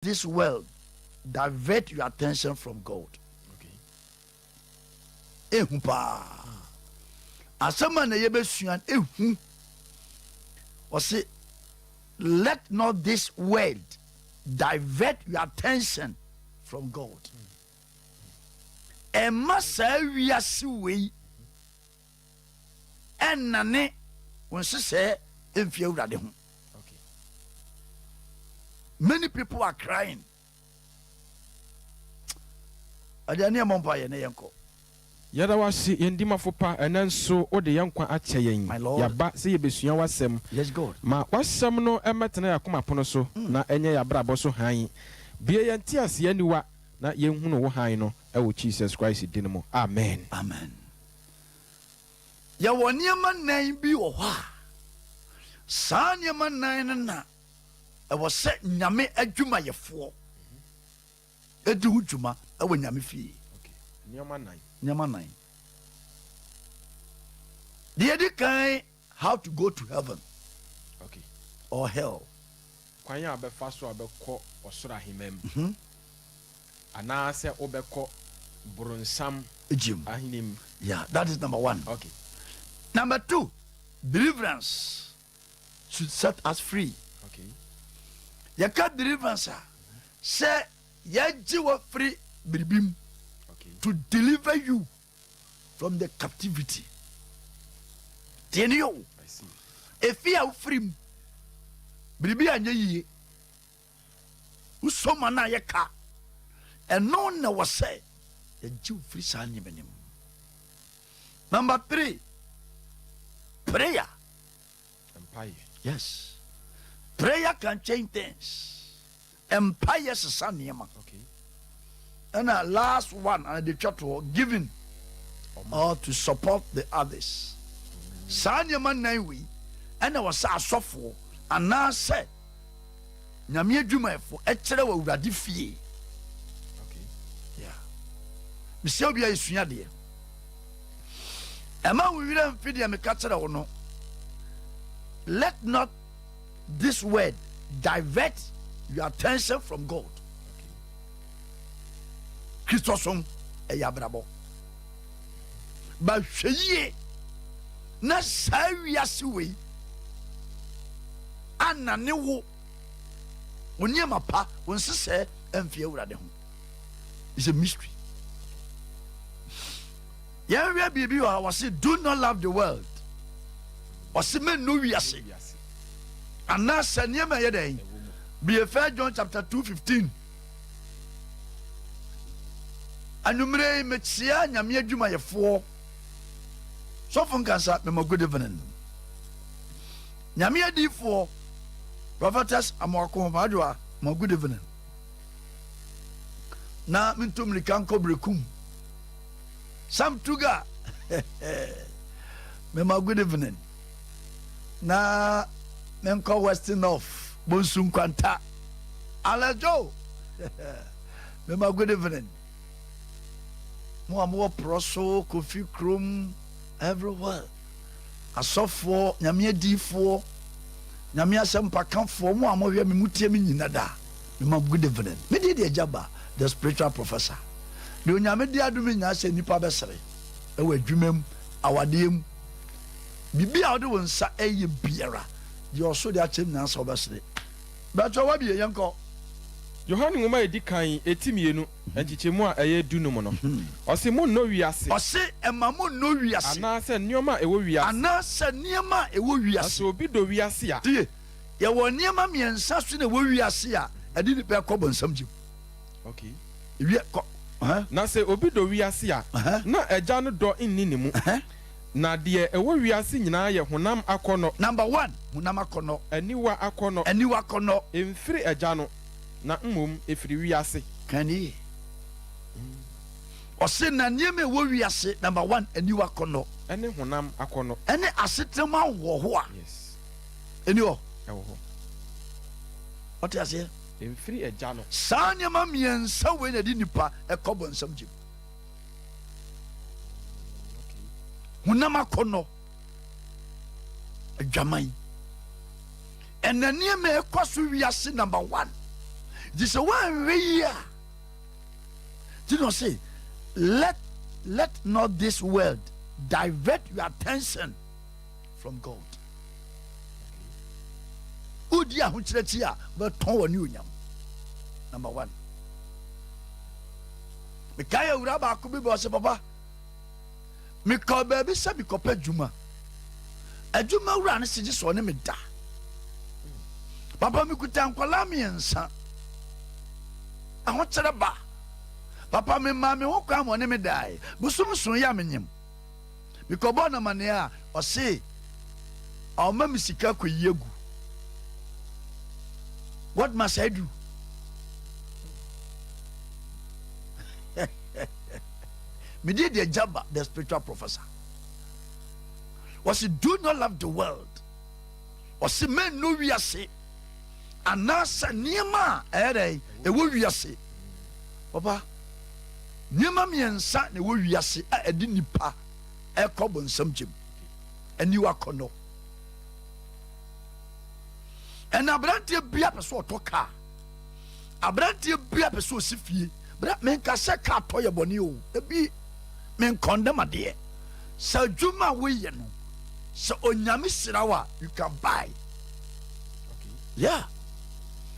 This world divert your attention from God. Ehu paa. Asɛm a na yɛbɛsua ehu. Ɔse let not this world divert your attention from God. Ɛmma saa wiase wei ɛnnane wo nhyehyɛɛ mfi Awurade ho. Many people are crying. Ɛdeɛ ne ɛmɔ mpa yɛ ne yɛnkɔ. Yɛda wo ase, yɛn Dimafo pa, ɛnnɛ nso wode yɛn nkwa akyɛ yɛn. My Lord. Yɛaba sɛ yɛbɛsua w'asɛm. Yes, God. Ma w'asɛm no mmɛtena yɛn akoma pono so, na ɛnyɛ yɛn abrabɔ so hann. Bue yɛn nteaseɛ aniwa na yɛnhunu wo hann no, wɔ Jesus Christ din mu, amen. Amen. Yɛwɔ nneɛma nnan bi wɔ hɔ a, saa nneɛma nnan no na ɛwɔ sɛ Nyame adwumayɛfoɔ di ho dwuma wɔ Nyame fie. Nneɛma nnan. Nneɛma nnan. Deɛ ɛdi kan, how to go to heaven or hell. Kwan a wobɛfa so a wobɛkɔ ɔsoro ahemman mu. Anaasɛ wobɛkɔ bronsam Gyem. Ahenni mu. Yeah, that is number one. Number two, deliverance should set us free. Yɛka deliverance a, sɛ yɛgye wɔ firi biribi mu. To deliver you from the captivity. Tie ne o. Efi a wofiri mu, biribi anyɛ yie. Wosɔ ma no ayɛ ka. Ɛno na wɔ sɛ yɛgye wo firi saa nneɛma no mu. Number three, prayer. Mpaeɛ. Yes. Prayer can change things. Mpaeɛ sesa nneɛma. Ɛna last one, and the twa toɔ, giving or to support the others. Saa nneɛma nnan wei ɛna wɔ sɛ asɔfoɔ anaasɛ Nyame adwumayɛfo kyerɛ wɔ Awurade fie. Yeah. Mesɛ obi a yɛsua adeɛ. Ɛma wo werɛ mfi deɛ meka kyerɛ wo no. Let not this word divert your attention from God. Kristosom ɛyɛ abrabɔ. Ba hwɛ yie na saa wiase wei anane wo wo nneɛma pa, wo nhyehyɛɛ amfi Awurade ho. It's a mystery. Yɛnhwɛ biribi wɔ ha, wɔse do not love the world. Ɔse mɛnnɔ wiase anaasɛ nneɛma ɛyɛ dɛn? Bie First John chapter 2 15. Anwummere yi mekyea Nyame adwumayɛfoɔ. Sɔfo Nkansa, mema good evening. Nyame adiyifoɔ Prophetess Amoako Adwoa ma good evening. Na mentu mmirika nkɔ Berekum. Sam Tuga mema good evening. Na menkɔ West North Bonsu Nkwanta. Alex Joe mema good evening. Mo a mowɔ Prɔso, Kofi Krom, everywhere. Asɔfoɔ, Nyame adiyifoɔ, Nyame asɛmpakafoɔ, mo a mohwɛ me, motie me nyina da, mema good evening. Me din de Agya Ba, the spiritual professor. Deɛ Onyame de adom nyinaa sɛ nnipa bɛsere ɛwɔ adwuma mu, awadeɛ mu, biribi a wode wo nsa ɛyɛ biara, deɛ ɔso de akyɛ nyinaa sɛ wobɛsere. Bɛtɔ wabie, yɛnkɔ. Yohane nwoma a edi kan, eti mmienu, nkyekyɛmu a ɛyɛ dunum no, ɔse, Monnɔ wiase. Ɔse, Mma monnɔ wiase. Anaasɛ nneɛma a ɛwɔ wiase. Anaasɛ nneɛma a ɛwɔ wiase. Na sɛ obi dɔ wiase a. Tie, yɛwɔ nneɛma mmiɛnsa so na ɛwɔ wiase a ɛde nnipa kɔ bonsam gyem. Okay. Ewie, kɔ. Uh-huh. Na sɛ obi dɔ wiase a, Uh-huh. na Agya no dɔ nni ne mu. Uh-huh. Na deɛ ɛwɔ wiase nyinaa yɛ honam akɔnnɔ. Number one, honam akɔnnɔ. Aniwa akɔnnɔ. Aniwa akɔnnɔ. Ɛmfiri Agya no, na mmom ɛfiri wiase. Kan nie. Ɔse na nneɛma ɛwɔ wiase, number one, aniwa akɔnnɔ. Ɛne honam akɔnnɔ. Ɛne asetena mu ahohoahoa. Yes. Ɛni hɔ. Ɛwɔ hɔ. Ɔte aseɛ? Ɛmfiri Agya no. Saa nneɛma mmiɛnsa wei na ɛde nipa ɛkɔ bɔnsam gyem. Honam akɔnnɔ, adwaman, ɛna nneɛma ɛkɔ so wiase number one. Nti sɛ woanhwɛ yie a, nti na ɔse let let not this world divert your attention from God. Wodi ahokyerɛ akyi a, wobɛtɔn w'ani onyam. Number one. Mekae awura baako bi bɛ ɔse papa, mekɔɔ baabi sɛ mekɔpɛ adwuma. Adwuma wura no se gye sɛ ɔne me da. Papa mekuta nkwadaa mmiɛnsa. Ahokyerɛ ba. Papa memaa me ho kwan ma ɔne me dae. Bosom nson yɛ a menyem. Mekɔbɔɔ no amanneɛ a, ɔse ɔma me sika kɔyi agu. What must I do? Mede deɛ Jabba, the spiritual professor. Ɔse do not love the world. Ɔse mɛnnɔ wiase anaasɛ nneɛma a ɛyɛ dɛn ɛwɔ wiase. Papa, nneɛma mmiɛnsa na ɛwɔ wiase a ɛde nipa ɛkɔ bonsam gyem. Aniwa akɔnnɔ. Ɛna aberanteɛ bia pɛ sɛ ɔtɔ kaa. Aberanteɛ bia pɛ sɛ ɔsi fie. Bra, menka sɛ kaa tɔ yɛ bɔne o. Ebi menkɔndɛm adeɛ. Sɛ adwuma a woyɛ no, sɛ Onyame hyira wo a, you can buy. Yeah.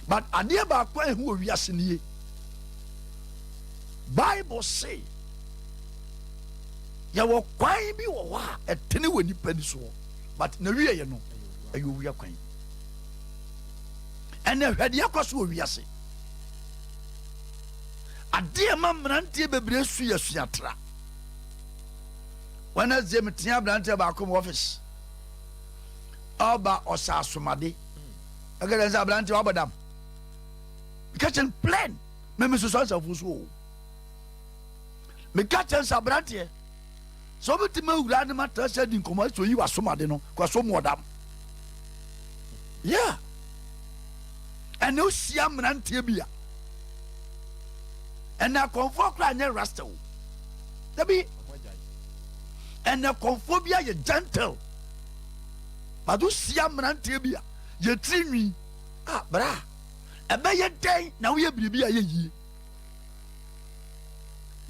But adeɛ baako a ɛho wɔ wiase nie. Bible se yɛwɔ kwan bi wɔ hɔ a ɛtene wɔ nipa ni soɔ, but na wieɛ no ɛyɛ owia kwan. Ɛnɛ hwɛ deɛ ɛkɔ so wɔ wiase. Adeɛ ma mmeranteɛ bebree su yɛ suatra. Wednesday metea aberanteɛ baako mu office. Ɔba ɔsa asomade. Ɛka kyerɛ sɛ aberanteɛ wabɔ dam. Meka kyerɛ no plain. Meme soso asafo so o. Meka kyerɛ sɛ aberanteɛ sɛ wobɛtumi awura ne matena sɛ di nkɔmmɔ sɛ oyi w'asomade no kɔ mu ɔdam. Yeah. Ɛnɛ wohyia mmeranteɛ bi a ɛnɛ akɔmfoɔ koraa nyɛ rasta o. Dabi. Ɛnɛ kɔmfoɔ bi ayɛ gentle. But wohyia mmeranteɛ bi a yɛtiri nwi a bra ɛbɛyɛ dɛn na woyɛ biribi a ɛyɛ yie.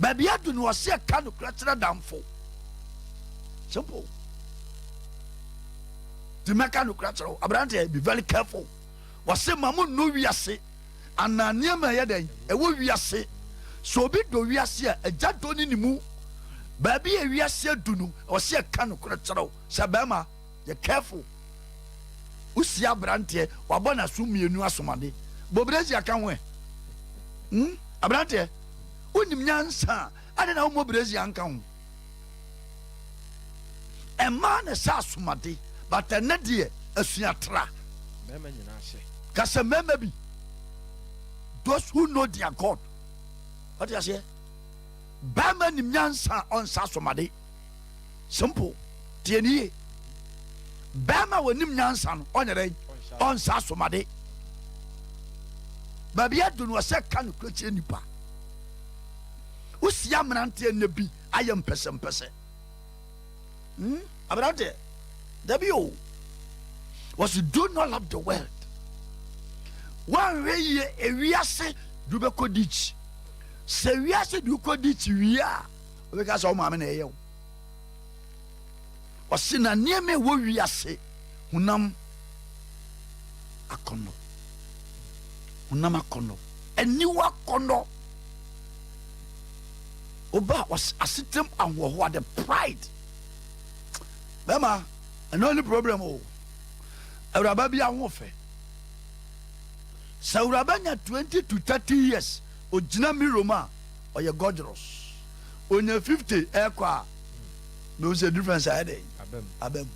Baabi adu no ɔse ɛka nokorɛ kyerɛ damfo. Simple. Ti mɛka nokorɛ kyerɛ wo aberanteɛ, be very careful. Wɔse ma mo nnɔ wiase anaa nneɛma ɛyɛ dɛn ɛwɔ wiase. Sɛ obi dɔ wiase a agya dɔ ne ne mu. Baabi a wiase adu no ɔse ɛka nokorɛ kyerɛ wo sɛ bɛrima yɛ careful. Wosia aberanteɛ wabɔ n'aso mmienu asomade. Bɔ ka ho ɛ. Hmm? Aberanteɛ, wonim nyansa a, adɛn na wommɔ brezia nka ho? Ɛmaa na ɛsɛ asomade, but ɛnɛ deɛ asuatra. Ka sɛ mmarima bi, those who know their God. Ɔte aseɛ? Barima nim nyansa a ɔnsa asomade. Simple. Tie ne yie. Barima a wɔnim nyansa no, ɔnyɛ dɛn? Ɔnsa asomade. Baabi adu no, ɔsɛ ka no kura kyerɛ nipa. Wosia mmeranteɛ nnɛ bi ayɛ mpɛsɛmpɛsɛ. Hmm? Aberanteɛ, dabi o. Wɔsi do not love the world. Wɔnhwɛ yie ewiase de wobɛkɔ ditch. Sɛ wiase de wokɔ ditch wie a, wobɛka sɛ wo maame na ɛyɛ wo. Ɔse na nneɛma ɛwɔ wiase honam akɔnnɔ, honam akɔnnɔ, aniwa akɔnnɔ. Oba ɔse asetem ahoɔhoa, the pride. Bɛma ɛno ne problem o. Awuraba bi ahoɔfɛ. Sɛ awuraba nya 20 to 30 years ogyina mirror mu a ɔyɛ gorgeous. Onya 50 ɛkɔ a mehu sɛ difference ayɛ dɛn aba mu.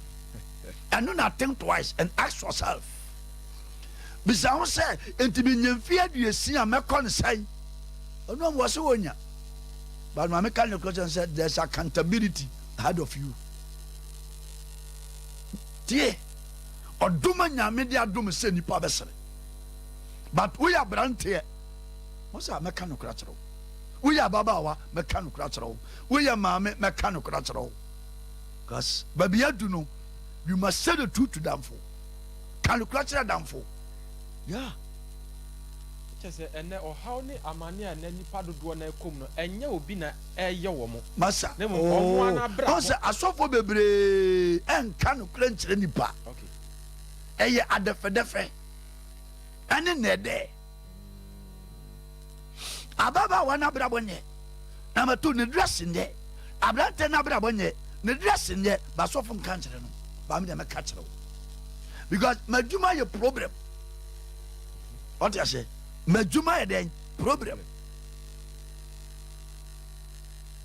Ɛno na think twice and ask yourself. Bisa ho sɛ enti menya mfe aduosia a mɛkɔ no sɛn? Ɔno a wɔ sɛ wɔnya. But maame ka ne korɔ sɛ there's accountability ahead of you. Tie, ɔdom a Nyame de adom sɛ nipa bɛsere. But woyɛ aberanteɛ, mo sɛ mɛka nokorɛ akyerɛ wo. Woyɛ ababaawa, mɛka nokorɛ akyerɛ wo. Woyɛ maame, mɛka nokorɛ akyerɛ wo. Because baabi adu no, you must say the truth to damfo. Ka nokorɛ kyerɛ damfo. Yeah. kyerɛ sɛ ɛnnɛ ɔhaw ne amane a ɛnnɛ nnipa dodoɔ no ara kɔ mu no, ɛnyɛ obi na ɛreyɛ wɔn, Masa, na mmom wɔn ara oo, n'abrabɔ. ɔhu sɛ asɔfoɔ bebree nka nokorɛ nkyerɛ nnipa. Okay. Ɛyɛ adɛfɛdɛfɛ ɛne nnɛɛdɛɛ. Ababaawa no abrabɔ nyɛ, na mato ne dress nyɛ, aberanteɛ no abrabɔ nyɛ, ne dress nyɛ, ba asɔfo nka nkyerɛ no, ba me deɛ mɛka kyerɛ wo. Because m'adwuma yɛ problem. Ɔte aseɛ? M'adwuma yɛ dɛn? Problem.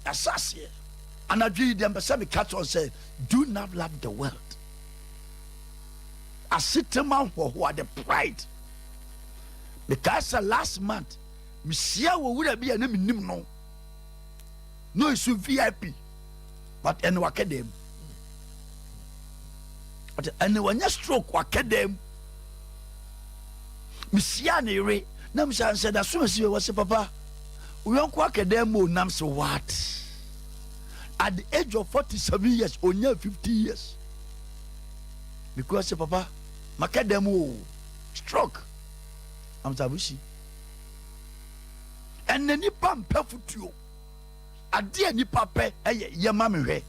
Yɛahyɛ aseɛ. Anadwo yi deɛ mpɛ sɛ meka kyerɛ wo sɛ do not love the world. Asetem ahoɔhoa, the pride. Mekae sɛ last month mehyia wɔ wura bi a na menim no. No ɔyɛ VIP but ɛne wakɛ dɛm. Ɛne wanya stroke wakɛ dɛm. Mehyiaa ne yere na mehyɛ sɛ da so mesi wɔ se papa wo yɔnko akɛ dɛm o nam se what? At the age of 47 years onya 50 years. Because sɛ papa makɛ dɛm o stroke. Am sɛ abusi. Ɛnna nipa mpɛ futuo. Adeɛ a nipa pɛ ɛyɛ yɛ ma me hwɛ.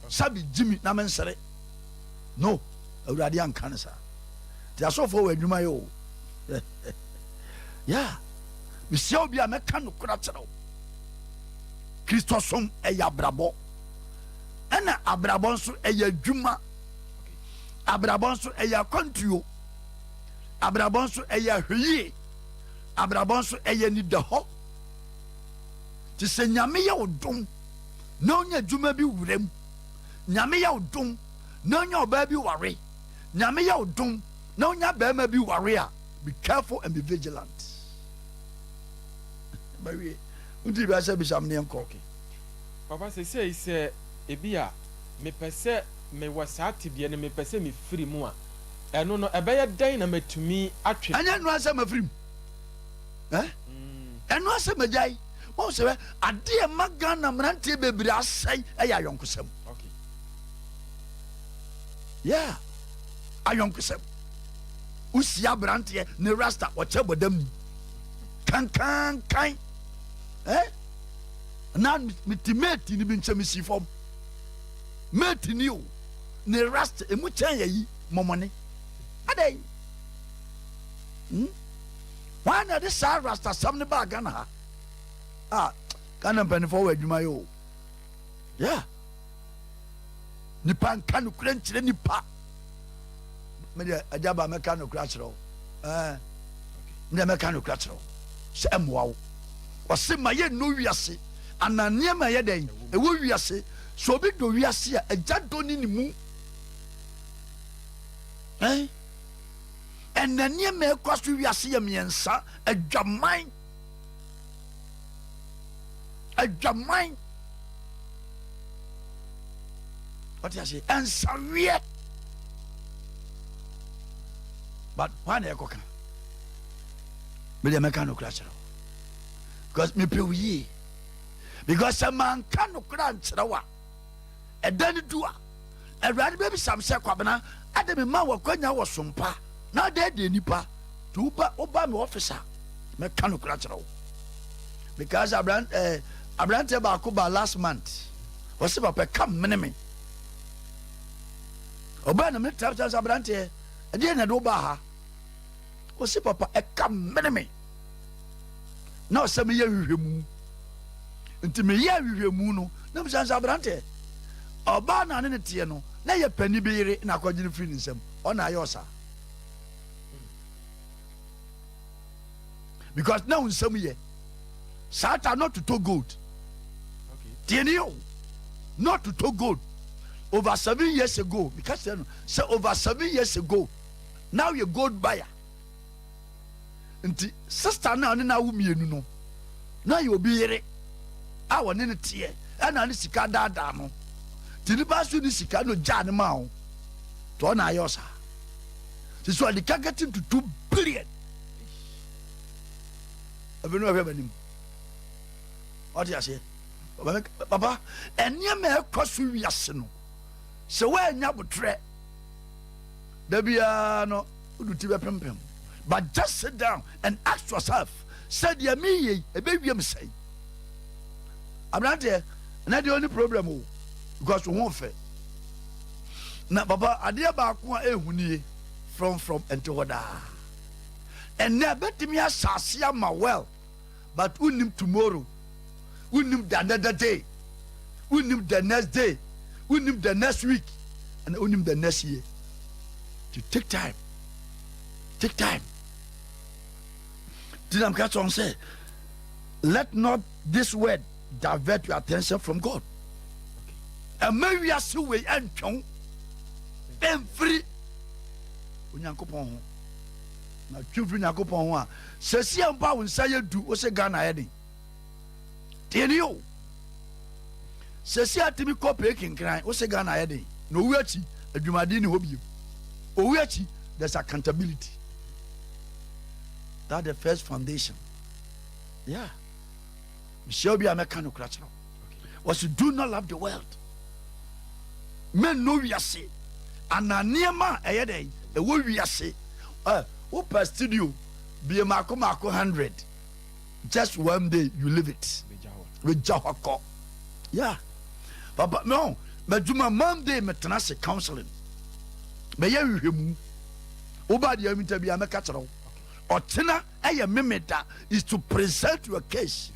Sabi gyimi na me nsere. No, Awurade anka no saa. Nti asɔfoɔ wɔ adwuma yɛ o. Yeah. Mehyia obi a mɛka nokorɛ akyerɛ wo. Kristosom ɛyɛ abrabɔ. Ɛna abrabɔ nso ɛyɛ adwuma. Abrabɔ nso ɛyɛ akwantuo. Abrabɔ nso ɛyɛ ahwɛyie. Abrabɔ nso ɛyɛ nidahɔ. Te sɛ Nyame yɛ wo dom na onya adwuma bi wuram. Nyame yɛ wo dom na onya ɔbaa bi ware. Nyame yɛ wo dom na onya barima bi ware a, be careful and be vigilant. Mawie. Wonti bi asɛ bisa me ne yɛnkɔ. Okay. Papa sesei sɛ ebi a mepɛ sɛ mewɔ saa tebea no mepɛ sɛ mefiri mu a, ɛno no ɛbɛyɛ dɛn na matumi atwe. Ɛnyɛ ɛno ara sɛ mafiri mu. Eh? Ɛno ara sɛ magyae. Wɔn sɛ adeɛ ɛma Ghana mmeranteɛ bebree asɛe ɛyɛ ayɔnkosɛm. Okay. Yeah. Ayɔnkosɛm. Wosia aberanteɛ ne rasta ɔkyɛ bɔdam ni. Kankankan. Eh? Na mete mate ni bi nkyɛn mesi fam. Mate ni o. Ne rasta emu kyɛn yɛ yi mɔmɔne. Adɛn? Hmm? Hwan na ɛde saa rastasɛm no baa Ghana ha? Ah, Ghana mpanimfoɔ wɔ adwuma yɛ o. Yeah. Nipa nka nokorɛ nkyerɛ nipa. Medeɛ agya ba mɛka nokorɛ akyerɛ wo. Eh. Medeɛ mɛka nokorɛ akyerɛ wo. Sɛ ɛmmoa wo. Ɔse ma yɛ nnɔ wiase. Anaa nneɛma ɛyɛ dɛn? Ɛwɔ wiase. Sɛ obi dɔ wiase a, agya dɔ ne ne mu. Eh. Ɛnna nneɛma a ɛkɔ so wiase yɛ mmiɛnsa, adwaman, adwaman, ɔte ase, nsaweɛ. But hwan na ɛkɔka? Me deɛ mɛka nokorɛ akyerɛ wo because mepɛ wo yie, because sɛ manka nokorɛ ankyerɛ wo a, ɛda no du a, Awurade bɛbisa me sɛ, Kwabena, adɛn mema wo akwanya wɔ som pa na adɛɛdɛɛ nnipa? Nti woba, woba me office a, mɛka nokorɛ akyerɛ wo. Mekaa sɛ abran, eh, aberanteɛ baako baa last month. Ɔse papa ɛka mene me. Ɔbaa na mene tra sɛ aberanteɛ, ɛdeɛ na ɛde wo baa ha? Ɔse papa ɛka mene me. Na ɔsɛ meyɛ nhwehwɛmu. Nti meyɛɛ nhwehwɛmu no, na mesan sɛ aberanteɛ, ɔbaa na ne ne teɛ no, na yɛ panin bi yere na akɔgye no firi ne nsam. Ɔna ayɛ ɔsaa. Because na wo nsam yɛ. Saa ta not to to gold. Tie ni o. Not to to gold. Over 7 years ago, because no, sɛ over 7 years ago, now yɛ gold buyer. Nti sister no a ɔne no awo mmienu no, na yɛ obi yere a ɔne no teɛ ɛna ne sika daadaa no. Nti nipa nso ne sika no gyaa ne maa wo. Nti ɔna ayɛ ɔsaa. Sisi ɔde ka getting to 2 billion. Ebi no ɛhwɛ m'anim. Ɔte aseɛ. Papa, nneɛma ɛkɔ so wiase no, sɛ woanya abotrɛ, da biara no, wode ti bɛpempem. But just sit down and ask yourself, sɛ deɛ meyɛ yi ɛbɛwie me sɛn. Aberanteɛ, ɛnɛ deɛ ɔni problem o because wo ho fɛ. Na papa adeɛ baako a ɛhu nie, frɔmfrɔm ɛnte hɔ daa. Ɛnɛ ɛbɛtumi ahyɛ ase ama well but wonnim tomorrow, wonnim the another day, wonnim the next day, wonnim the next week, and wonnim the next year. To take time, take time. Nti na meka kyerɛ sɛ let not this word divert your attention from God. Ɛma wiase wei ɛntwɛn ɛmfiri Onyankopɔn ho. Na twe firi Onyankopɔn ho a, sɛsi a mpo a wo nsa yɛ du, wo sɛ Ghana yɛ den. Tie ni o. Sɛsi a tumi kɔ pee kenkran, wo sɛ Ghana yɛ den. Na owu akyi, adwumaden ni hɔ bio. Owu akyi, there's accountability. That's the first foundation. Yeah. Mehyia obi a mɛka no kora kyerɛ wo. Wɔsi do not love the world. Mɛnnɔ wiase. Anaa nneɛma a ɛyɛ dɛ ɛwɔ wiase. Ɛ wopɛ studio bie maako maako 100. Just one day you leave it. Bɛgya hɔ kɔ. Yeah. Papa no, madwuma Monday metena ase counseling. Mɛyɛ nhwehwɛmu. Woba deɛ minta bi a mɛka kyerɛ wo. Ɔkyena ɛyɛ memeda is to present your case.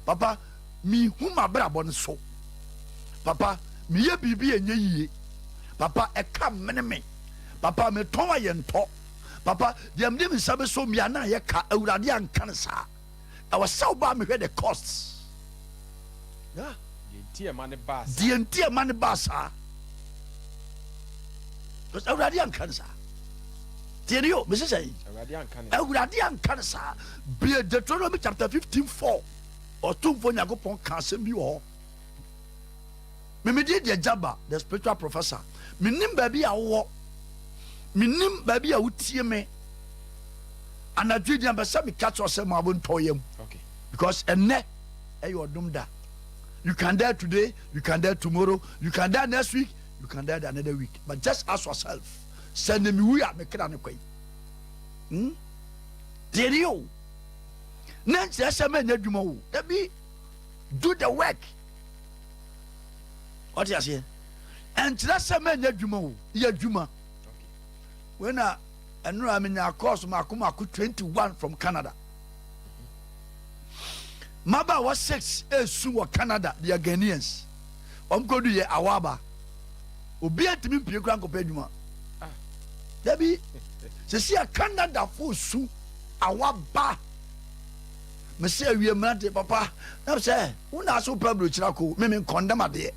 Papa, mihu m'abrabɔ no so. Papa, meyɛ biribi ɛnyɛ yie. Papa, ɛka mene me. Papa, metɔn a yɛntɔ. Papa, deɛ mede me nsa bɛsɔ mmea na yɛ ka, Awurade anka no saa. Ɛwɔ sɛ wobaa mehwɛ the costs. Yeah. Deɛ nti ɛma ne baa saa. Deɛ nti ɛma ne baa saa. Because Awurade anka no saa. Tie ni o, mesi sɛ yi. Awurade anka ne saa. Awurade anka no saa. Bie Deuteronomy chapter 15 4. Ɔtumfoɔ Nyankopɔn ka asɛm bi wɔ hɔ. Memedi deɛ Jaba, the spiritual professor. Menim baabi a wowɔ. Menim baabi a wotie me. Anadwo yi deɛ mpɛ sɛ meka kyerɛ sɛ mo abo ntɔ yam. Because ɛnɛ ɛyɛ ɔdom da. You can die today, you can die tomorrow, you can die next week, you can die another week. But just ask yourself, sɛ ne mewu a mekra ne kwan. Deɛ ni o. Na nkyerɛ sɛ mɛnyɛ adwuma o. Dabi, do the work. Ɔte aseɛ. Ɛnkyerɛ sɛ mɛnyɛ adwuma o. Yɛ adwuma. Wei na ɛnora menya course mako mako 21 from Canada. Mmabaawa 6 esu wɔ Canada, they are Ghanaians. Wɔn kɔdu yɛ awaba. Obi antumi mpie kura nkɔpɛ adwuma. Dabi, sisi a Canada fo su awaba. Mesi awie mmerante papa na sɛ wo na aso pɛ aburokyira ko me me nkɔndɛm adeɛ.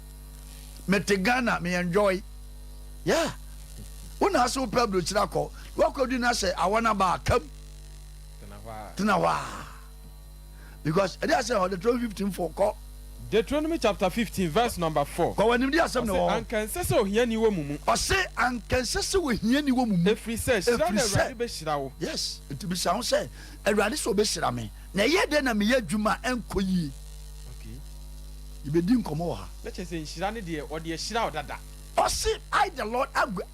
Mete Ghana me enjoy. Yeah. Wo na aso pɛ aburokyira kɔ. Wakɔdu na sɛ awɔ na ba kam. Tena hɔ a. Because ɛde asɛ hɔ Deuteronomy 15 4 kɔ. Deuteronomy chapter 15 verse number 4. Kɔ w'anim di asɛm na Ɔse wɔ hɔ. anka ɛnsɛ sɛ ohiani wɔ mu mu. Ɔse anka ɛnsɛ sɛ ohiani wɔ mu mu. Ɛfiri sɛ hyira Ɛfiri na sɛ- Awurade bɛhyira wo. Yes, nti bisa ho sɛ Awurade sɛ ɔbɛhyira me na ɛyɛ dɛn na meyɛ adwuma a ɛnkɔ yie. Yɛbɛdi nkɔmmɔ wɔ ha. Na kyerɛ sɛ nhyira ne deɛ ɔde ahyira wo dada. Ɔse I the Lord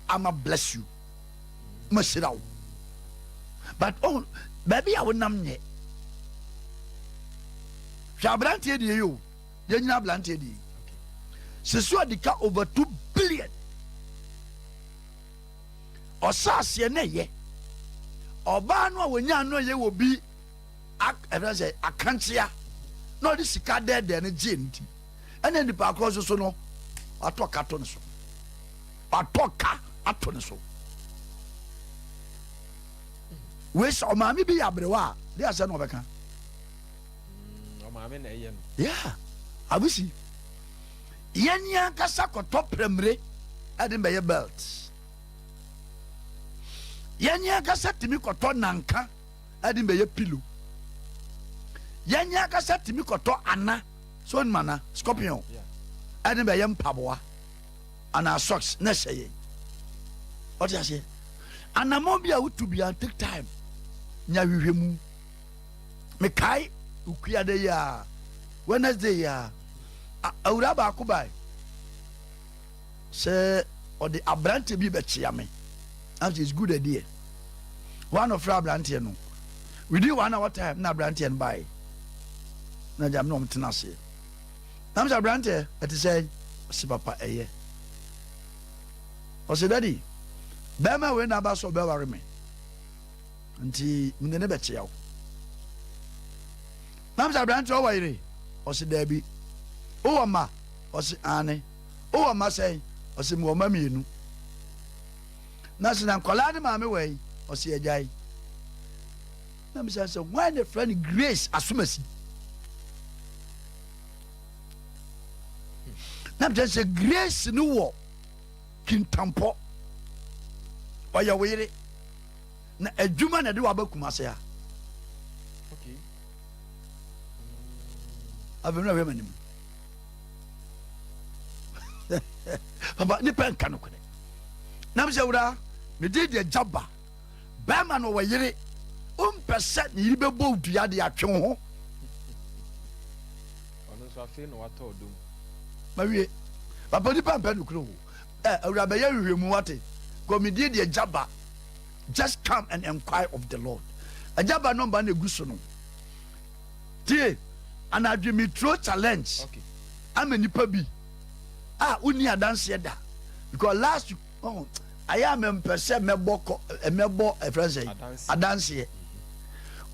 I'ma bless you. Mahyira wo. But oh, baabi a wonam nyɛ. Hwɛ aberanteɛ deɛ yi o. Yɛnyina aberanteɛ deɛ yi. Sisi ɔde ka over 2 billion. Ɔhyɛ aseɛ na ɛyɛ. Ɔbaa no a wɔnya ano yɛ wɔ bi ɛfrɛ sɛ akankyea na ɔde sika dɛɛdɛɛ no gyee ne ti. Ɛna nipa korɔ nso so no watɔ ka to ne so. Watɔ ka ato ne so. Wei sɛ ɔmaame bi yɛ aberewa a, de asɛ na ɔbɛka. Ɔmaame na ɛyɛ no. Yeah, abusi. Yɛn ni ankasa kɔtɔ prɛmire ɛde bɛyɛ belt. Yɛn ni ankasa tumi kɔtɔ nanka ɛde bɛyɛ pillow. Yɛn ni ankasa tumi kɔtɔ ana so onum ana scorpion ɛde bɛyɛ mpaboa ana socks na ɛhyɛ yɛn. Ɔte aseɛ. Anamɔ bi a wotu bi a take time. Nya hwehwɛ mu. Mekae okuada yi a Wednesday yi a awura baako bae sɛ ɔde aberanteɛ bi bɛkyea me. That is good idea. Wɔn a ɔfrɛ aberanteɛ no. Within one hour time na aberanteɛ no baeɛ. Na gya me na wɔn tena aseɛ. Na mesɛ aberanteɛ ɛte sɛ ɔse papa ɛyɛ. Ɔse daddy bɛrima wei na aba sɛ ɔbɛware me nti mene ne bɛkyea wo. Na mesɛ aberanteɛ ɔwɔ yere? Ɔse daabi. Wowɔ mma? Ɔse aane. Wowɔ mma sɛn? Ɔse mewɔ mma mmienu. Na se na nkwadaa ne maame wɔ yi? Ɔse agyae. Na mesɛ sɛ hwan na ɛfrɛ no Grace Asomasi? Na mesɛ sɛ Grace no wɔ kintampɔ, ɔyɛ wo yere, na adwuma na ɛde waba Kumase ha. Afei na hwɛ m'anim. Papa, nipa nka nokorɛ. Na mesɛ wura, mede deɛ gya ba. Bɛrima no ɔwɔ yere, wompɛ sɛ ne yere bɛbɔ wo dua de atwe wo ho. Ɔno nso afei na watɔ ɔdɔ mu. Mawie. Papa nipa mpɛ nokorɛ o. Ɛ awura bɛyɛ nhwehwɛmu wate. Kɔ medie deɛ gya ba. Just come and inquire of the Lord. Agya ba nɔmba na egu so no. Tie, anadwo me throw challenge ama nipa bi a wonni adanseɛ da because last oh, ayɛ a mempɛ sɛ mɛbɔ kɔ mɛbɔ ɛfrɛ sɛ adanseɛ.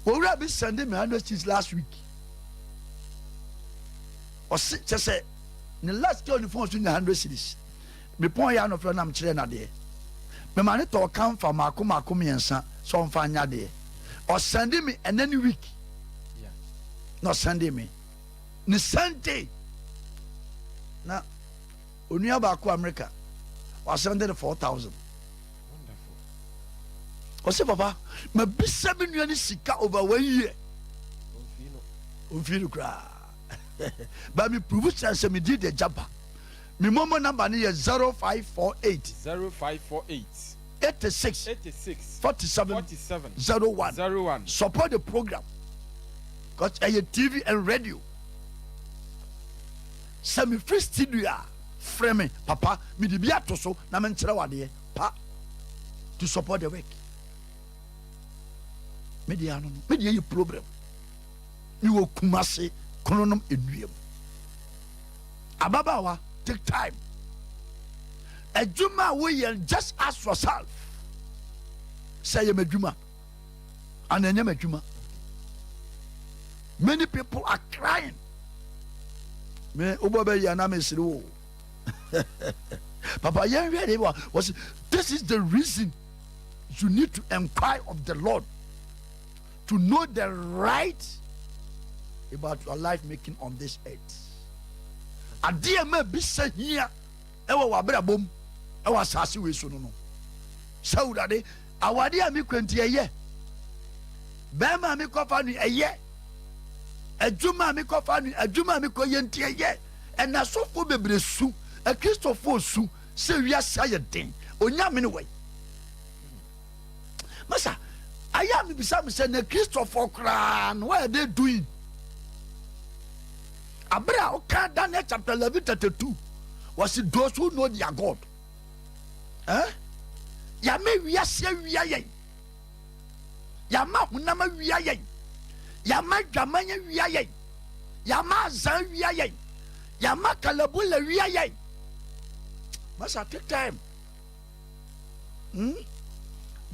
Owura bi send me 100 cedis last week. Ɔse kyɛ sɛ ne last girl ne phone so nya 100 cedis. Mepɔn yɛ anɔfrɛ nam kyerɛ nadeɛ. Mema ne tɔɔ kamfa maako maako mmiɛnsa sɛ ɔmfa nyɛ adeɛ. Ɔsɛnde me ɛnɛ ne week na ɔsɛnde me ne Sunday na onua baako America wasɛnde no 4,000. Ɔsɛ papa mabisa me nua ne sika over one year ɔmfii no koraa ba me prove kyerɛ sɛ medi de agya ba. Me momo number no yɛ 0548. 0548. 86. 86. 47. 47. 01. 01. Support the program because ɛyɛ TV and radio. Sɛ mefiri studio a, frɛ me papa, mede bi ato so na menkyerɛ wo adeɛ pa to support the work. Me deɛ ano no, me deɛ yɛ program. Mewɔ Kumase Kronom Nnuam. Ababaawa, take time. Adwuma a woyɛ, just ask yourself sɛ ɛyɛ m'adwuma ana ɛnyɛ m'adwuma. Many people are crying. Me wobɔ bɛyi ana mesere wo. Papa yɛn hwɛ de wa wɔsi this is the reason you need to inquire of the Lord to know the right about your life making on this earth. Adeɛ ma bisa hia ɛwɔ w'abrabɔ mu ɛwɔ asase wei so no sɛ Awurade awadeɛ a mekɔ nti ɛyɛ bɛrima a mekɔfa no ɛyɛ adwuma a mekɔfa no adwuma a mekɔyɛ nti ɛyɛ. Ɛna asɔfoɔ bebree su, akristofoɔ su sɛ wiase ayɛ den, Onyame ne wai. Masa ayɛ a mebisa me sɛ na kristofoɔ koraa no, what are they doing? Abere a ɔka Daniel chapter 11:32 wɔsi those who know their God, eh? Yàmɛ wiase awia yɛn, yàmà honam awia yɛn, yàmà dwaman awia yɛn, yàmà azan awia yɛn, yàmà kalabula awia yɛn. Masa, take time.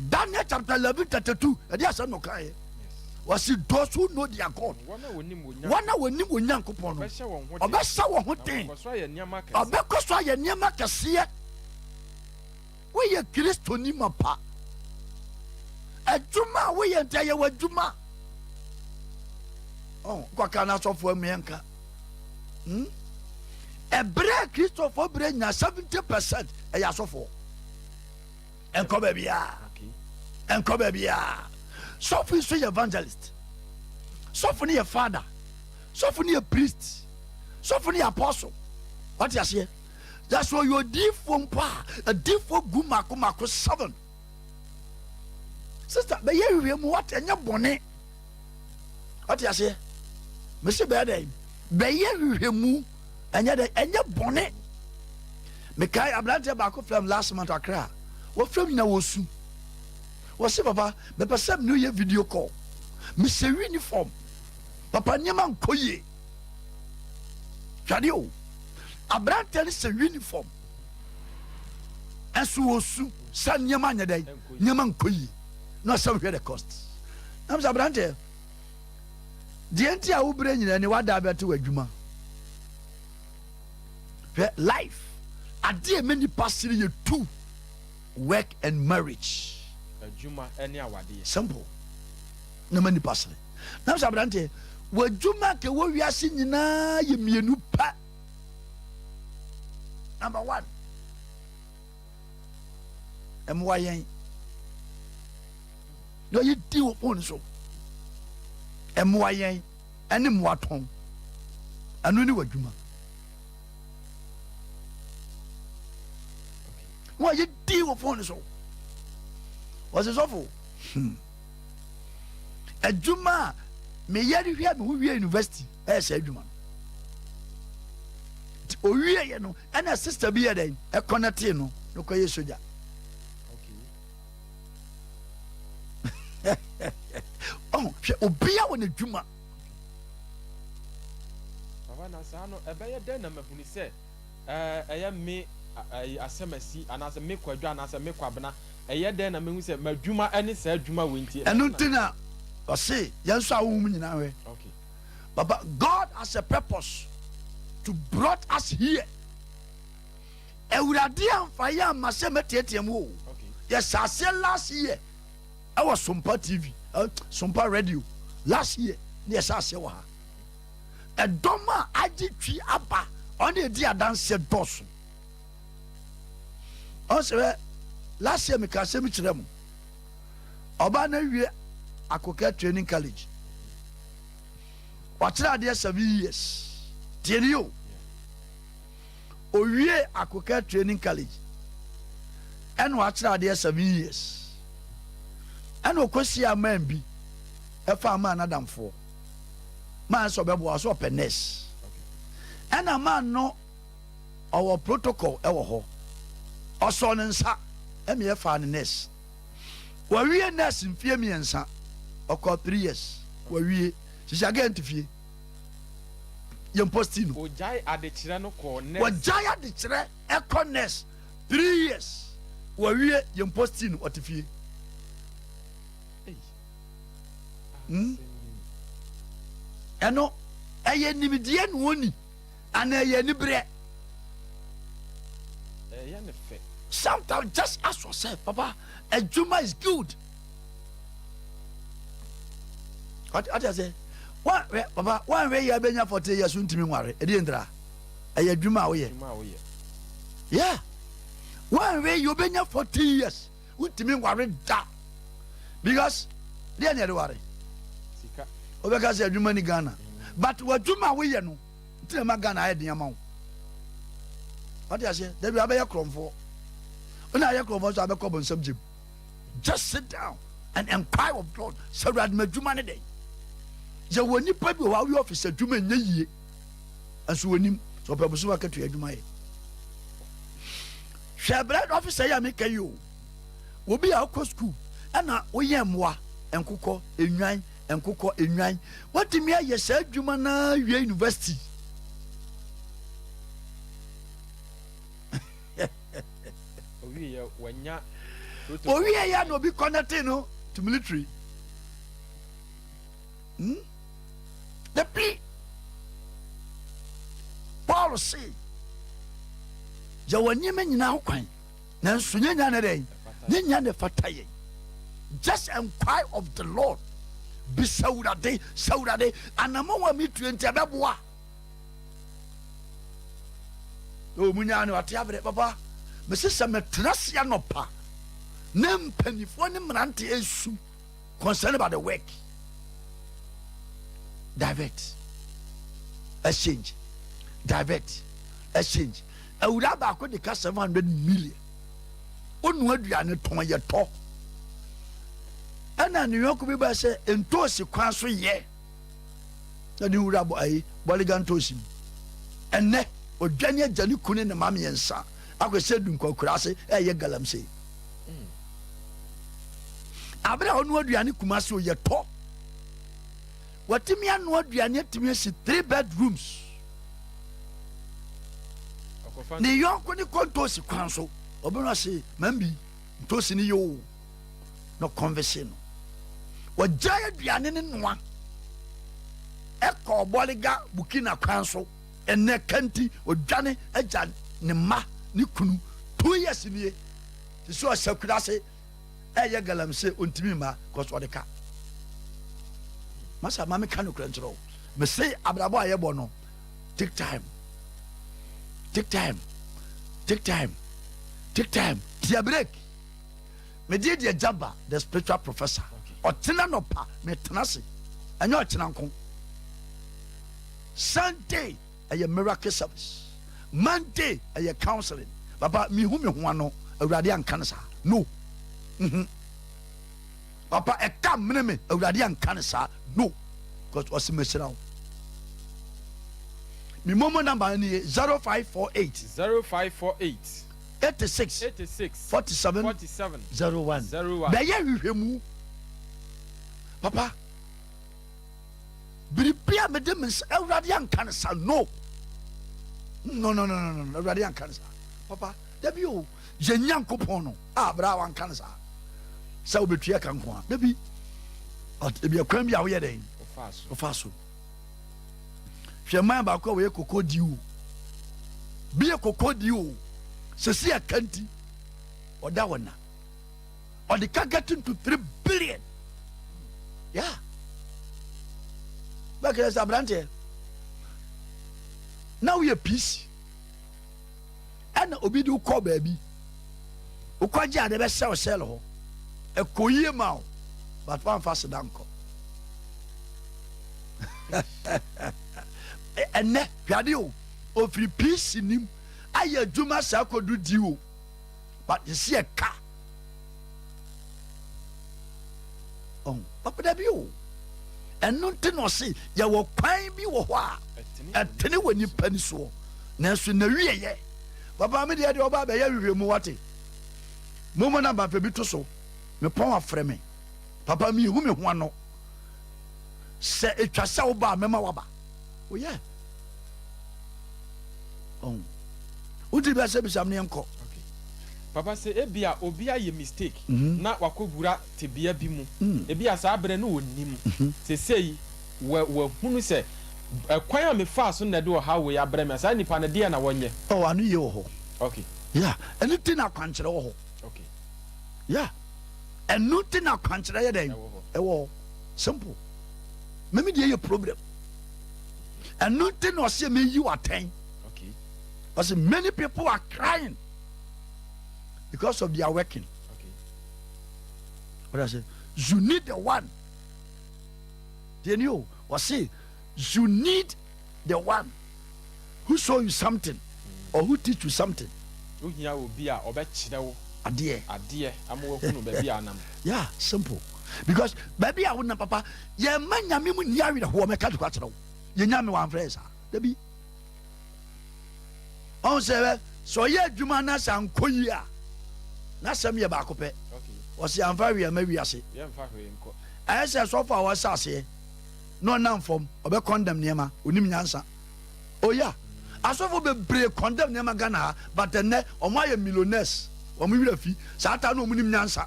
Daniel chapter 11:32 ɛde asɛm na ɔka yɛ wɔsi those who know their God, Wɔn a wɔnim wɔn wɔn a wɔnim wɔn Nyankopɔn no, ɔbɛhyɛ wɔn ho den. Ɔbɛhyɛ wɔn ho na den. Wɔkɔ so ayɛ nneɛma kɛse. Ɔbɛkɔ so ayɛ nneɛma kɛseɛ. Woyɛ Kristoni ma pa adwuma a woyɛ nti ɛyɛ w'adwuma. Ɔn kɔka no asɔfoɔ mmiɛnka. Ɛberɛ a Kristofoɔ berɛ nya 70% ɛyɛ asɔfoɔ. Ɛnkɔ baabiaa, ɛnkɔ baabiaa. Sɔfo yi so yɛ evangelist, sɔfo no yɛ father, sɔfo no yɛ priest, sɔfo no yɛ apostle. Wate aseɛ? Yɛsɛ ɔyɛ odiifoɔ mpo a, adiifoɔ gu mako mako seven. Sister, bɛyɛ hwehwɛ mu wate, ɛnyɛ bɔne. Wate aseɛ? Mesi bɛyɛ dɛn? Bɛyɛ hwehwɛ mu, ɛnyɛ dɛn? Ɛnyɛ bɔne. Mekae aberanteɛ baako frɛ m last month Akra. Wɔfrɛ m nyina wɔsu. Wɔse papa, mepɛ sɛ mene yɛ video call. Mehyɛ uniform. Papa nneɛma nkɔ yie. Hwɛ adeɛ o. Aberanteɛ no hyɛ uniform. Ɛnso ɔsu sɛ nneɛma nyɛ dɛn? Nneɛma nkɔ yie. Na ɔsɛ hwɛ the cost. Na sɛ aberanteɛ, deɛ nti a wobrɛ nyinaa ni wada abɛte w'adwuma. Hwɛ life. Adeɛ ɛmɛ nipa sere yɛ two. Work and marriage. Adwuma ne awadeɛ. Simple. Na ma nipa sere. Na sɛ aberanteɛ, w'adwuma ka ɛwɔ wiase nyinaa yɛ mmienu pɛ. Number one, ɛmmoa yɛn. Na ɔyɛ di wɔ phone so. Ɛmmoa yɛn ɛne mmoa tɔn. Ɛno ne w'adwuma. Na ɔyɛ di wɔ phone so. Ɔsɛ sɔfo. Adwuma a meyɛ de hwɛ me ho wie university ɛyɛ sɛ adwuma no. Nti owie yɛ no ɛna sister bi yɛ dɛn ɛkɔnɛtee no na ɔkɔyɛ soja. Ɔho hwɛ obia wɔ n'adwuma. Papa na saa no ɛbɛyɛ dɛn na mahunu sɛ ɛyɛ me asɛm asi anaasɛ me kwadwo anaasɛ me kwabena ɛyɛ dɛn na mehu sɛ m'adwuma ɛne saa adwuma wei nti. Ɛno nti na ɔse yɛn nso a wohum nyinaa hwɛ. Papa God has a purpose to brought us here. Awurade amfa yɛ amma sɛ mɛteatea mu o. Yɛhyɛ aseɛ last year ɛwɔ Sompa TV, Sompa Radio last year ne yɛhyɛ aseɛ wɔ ha. Ɛdɔm a agye twi aba ɔne ɛdi adanseɛ dɔɔso. Ɔsɛ last year meka asɛm kyerɛ mo. Ɔbaa no awie Akokɛ Training College. Wakyerɛ adeɛ 7 years. Tie ni o. Owie Akokɛ Training College ɛna wakyerɛ adeɛ 7 years. Ɛna ɔkɔhyia man bi ɛfa man n'adamfoɔ. Man sɛ ɔbɛboa sɛ ɔpɛ nurse. Ɛna man no ɔwɔ protocol ɛwɔ hɔ. Ɔsɔ ne nsa ɛna yɛfaa ne nurse. Wawie nurse mfie 3, ɔkɔ 3 years wawie. Sisi aga nti fie yɛn post no. Ogyae adekyerɛ no kɔɔ nurse. Wɔgyae adekyerɛ ɛkɔ nurse 3 years wawie, yɛn post no, ɔte fie. Ɛno ɛyɛ nimdeɛ na ɔni anaa ɛyɛ aniberɛ? Ɛyɛ ne fɛ. Sometimes just ask yourself, papa, adwuma is good. Ɔte ase wa hwɛ papa, wanhwɛ yi abɛnya 40 years ntumi nware, ɛdeɛ ntra ɛyɛ adwuma a woyɛ. Adwuma a woyɛ. Yeah, wanhwɛ yi obɛnya 40 years ntumi nware da because deɛ ne yɛde ware. Sika. Wobɛka sɛ adwuma ni Ghana, but w'adwuma a woyɛ no nti na ma Ghana ayɛ den ama wo. Wate aseɛ? Dabi abɛyɛ korɔmfoɔ wona ayɛ korɔmfoɔ so abɛkɔ bɔnsam gyem. Just sit down and inquire of God sɛ, Awurade, m'adwuma ne dɛn? Yɛwɔ nipa bi wɔ hɔ a woyɛ office adwuma nyɛ yie nso wɔnim sɛ ɔpɛ bosom akatua adwuma yɛ. Hwɛ brɛ officer yi a meka yi o, obi a wokɔ school ɛna woyɛ mmoa, nkokɔ, enwan, nkokɔ, enwan, watumi ayɛ saa adwuma naa wie university. Owie yɛ wanya protocol. Owie yɛ na obi connecting no to military. The P Paul se yɛwɔ nneɛma nyinaa ho kwan nanso nyɛ nya ne dɛn ne nya ne fata yɛn. Just inquire of the Lord. Bisa Awurade sɛ, Awurade, anammɔn a metue nti ɛbɛboa o mu nyaa ne wate abrɛ. Papa, mese sɛ metena se anɔpa na mpanimfoɔ ne mmerante esu concern about the work, divert, exchange, divert, exchange. Awura baako de ka 700 million onu aduane tɔn yɛ tɔ ɛna ne yɔnko bi ba sɛ ntoosi kwan so yɛ na de wura bɔ ayi bɔliga ntoosi mu. Ɛnɛ odwane agya ne kunu ne ma mmiɛnsa akɔ sɛ dunkwa ase ɛyɛ galamsey abere a ɔno aduane Kumase o yɛ tɔ. Watumi anoa aduane atumi asi three bedrooms. Ne yɔnko ne kɔ ntoosi kwan so. Ɔbɛn ase mambi ntoosi ne yɛ o. Na ɔkɔnvese no. Wɔgyae aduane ne noa. Ɛkɔ Bɔliga Burkina kwan so. Ɛnɛ kanti ɔdwane agya ne mma ne kunu 2 years nie. Sisi ɔhyɛ kura ase ɛyɛ galamsey, ɔntumi mma cause ɔde ka. Masa, maame, ka nokorɛ nkyerɛ wo. Mese abrabɔ a yɛbɔ no, take time, take time, take time, take time, tia break. Mede deɛ Jaba the Spiritual Professor, ɔkyena nɔpa metena ase. Ɛnyɛ ɔkyena nko. Sunday ɛyɛ miracle service, Monday ɛyɛ counseling. Papa, mihu me ho ano. Awurade anka no saa no. Papa, ɛka mene me. Awurade anka no saa no, because ɔsi mɛhyira wo. Mi momo number ni yɛ 0548 0548 86 86 47 47 01. 01. Bɛyɛ hwehwɛmu, papa. Biribi a mede me nsa, Awurade anka no sa no, no, no, no, no, no. Awurade anka no saa, papa. Dabi o, yɛ Nyankopɔn no a bere a wanka no saa sɛ wobɛtua ka nko a. Dabi, but ebi ɛkwan bi a woyɛ dɛn wofa so. Hwɛ, man baako a wɔyɛ koko di o, bi yɛ koko di o, sɛsi ɛka nti ɔda wɔ na ɔde ka getting to 3 billion. Yeah, bɛkɛrɛ sɛ aberanteɛ na woyɛ PC ɛna obi de wokɔ baabi, wokɔgye ade bɛhyɛ wo sɛl hɔ, ɛkɔ yie ma wo, but woamfa seda nkɔ. Ɛnɛ hwade o, ofiri PC nim ayɛ adwuma saa kɔdu di o, but yɛsi ɛka ɔn papa. Dabi o, ɛno nti na ɔse yɛwɔ kwan bi wɔ hɔ a ɛtene wɔ nipa ni soɔ, nanso na wieyɛ. Papa, me deɛ ɔba bɛyɛ hwehwɛ mu wate. Momo na bafɛ bi to so, mepɔn afrɛ me. Papa, mihu me ho ano sɛ etwa sɛ woba a, mɛma waba. Oyɛ ɔn wotiri bi asɛ bisam ne yɛnkɔ. Papa, sɛ ebi a obi ayɛ mistake na wakɔwura tebea bi mu, ebi a saa berɛ no ɔnim sesei wahunu sɛ ɛkwan a mefaa so na ɛde ɔhaw wei abrɛ me a, saa nipa no deɛ na wɔnyɛ? Ɔ ano yie wɔ hɔ. Yeah, ɛno ti na akwankyerɛ wɔ hɔ. Yeah, ɛno ti na akwankyerɛ yɛ dɛn ɛwɔ hɔ. Simple. Mɛmi deɛ yɛ problem. Ɛno ti na ɔsɛ mɛyi w'atɛn. Ɔsɛ many people are crying because of their working. What I say, you need the one deɛ ni o. Ɔsɛ you need the one who show you something or who teach you something. Wohia obi a ɔbɛkyerɛ wo adeɛ. Adeɛ ama wahunu baabi a anam. Yeah, simple, because baabi a wonam, papa, yɛma Nyame mu nni awerɛhoɔ. Mɛka de kɔ akyerɛ wo, yɛnyame wamfrɛ yɛ saa dabi. Ɔhu sɛ sɛ ɔyɛ adwuma na sɛ ankɔ yi a, n'asɛm yɛ baako pɛ. Ɔsɛ amfa hwee ama wiase. Ɛyɛ sɛ sɔfo a wɔhyɛ aseɛ na ɔnam fam ɔbɛ condemn nneɛma, onim nyansa. Oya, asɔfo bebree condemn nneɛma Ghana ha, but ɛnɛ ɔmo ayɛ millionaires. Ɔmo werɛ fi saa ta na ɔmo nim nyansa.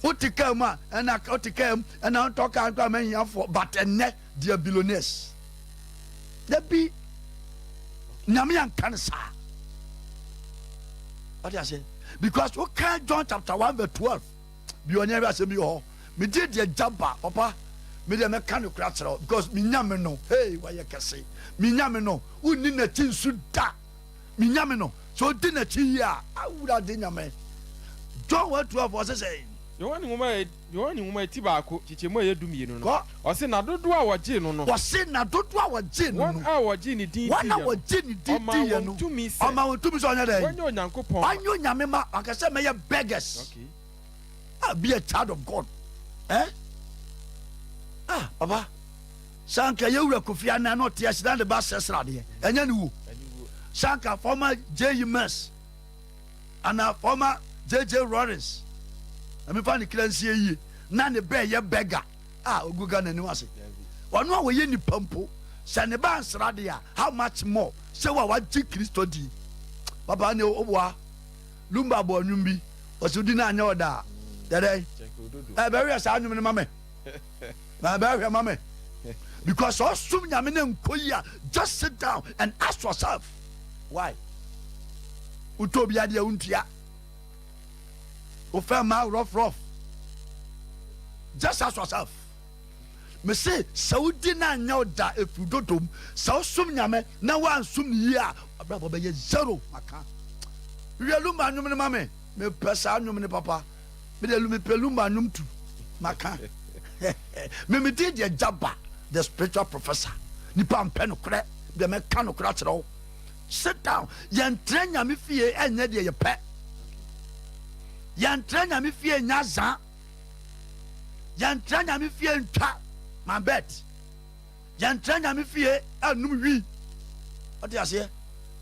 Wote kaa mu a, ɛna wote kaa mu, ɛna ntɔ kaa nkɔ ama ahiafoɔ, but ɛnɛ they are billionaires. Dabi, Nyame anka no saa. Ɔde ase because woka John chapter 1 verse 12 bi, ɔnyɛ hwɛ asɛm bi wɔ hɔ. Megye deɛ gya ba. Papa, me deɛ mɛka no kora kyerɛ wo because menyame no, hey, wayɛ kɛse. Menyame no, wonni n'akyi nsu da. Menyame no, sɛ ɔdi n'akyi yie a, Awurade Nyame. John 1 12, ɔse sɛ Yohane nwoma eti 1, kyekyɛmu a ɛyɛ 12 no. Kɔ. Ɔse na dodoɔ a wɔgyee no, Wɔse na dodoɔ a wɔgye no wɔn no a wɔgyee ne din wɔn a diiɛ no, wɔgye ne din ɔmaa diiɛ wɔn no, tumi sɛ ɔma wɔn tumi sɛ ɔnyɛ dɛn? Wɔnyɛ Onyankopɔn. Ɔnyɛ Onyame ma. Ɔka sɛ mɛyɛ beggars. Ah, be a child of God, eh? Ah, papa, sɛ anka yɛwura Kofi Anan na ɔte ase na de ba sɛsrɛ adeɛ, ɛnyɛ ne wo. Sɛ anka former J.E. Mills ana former J.J. Lawrence, ɛmefa ne kra nsie yie, na ne bɛɛ yɛ beggar. A ogu Ghana anim ase. Ɔno a wɔyɛ nipa mpo, sɛ ne ba ansra de a, how much more sɛ wo a wagye Kristo di. Papa ne oboa. Lumba bɔ nnwom bi, ɔsɛ odi na anyɛ ɔda a. Yɛdɛn? Ɛbɛhwɛ saa nnwom no ma me. Ɛbɛhwɛ ma me. Because ɔsom Nyame ne nkɔ yi a, just sit down and ask yourself, why? Wotɔ obi adeɛ wontua. Wofɛ ma rough rough. Just ask yourself. Mese sɛ wodi na anyɛ wo da ɛfiri dodom, sɛ wosom Nyame na woansom no yie a, abrabɔ bɛyɛ zero. Maka. Hwehwɛ Lumba nnwom no ma me. Mepɛ saa nnwom no papa. Me deɛ mepɛ Lumba nnwom tu. Maka. Me me din deɛ Jabba, the spiritual professor. Nipa mpɛ nokorɛ, deɛ mɛka nokorɛ akyerɛ wo. Sit down. Yɛntra Nyame fie ɛnyɛ deɛ yɛpɛ. Yɛntra Nyame fie nyɛ azaa. Yɛntra Nyame fie ntwa my bet. Yɛntra Nyame fie ɛnum wi. Ɔte aseɛ?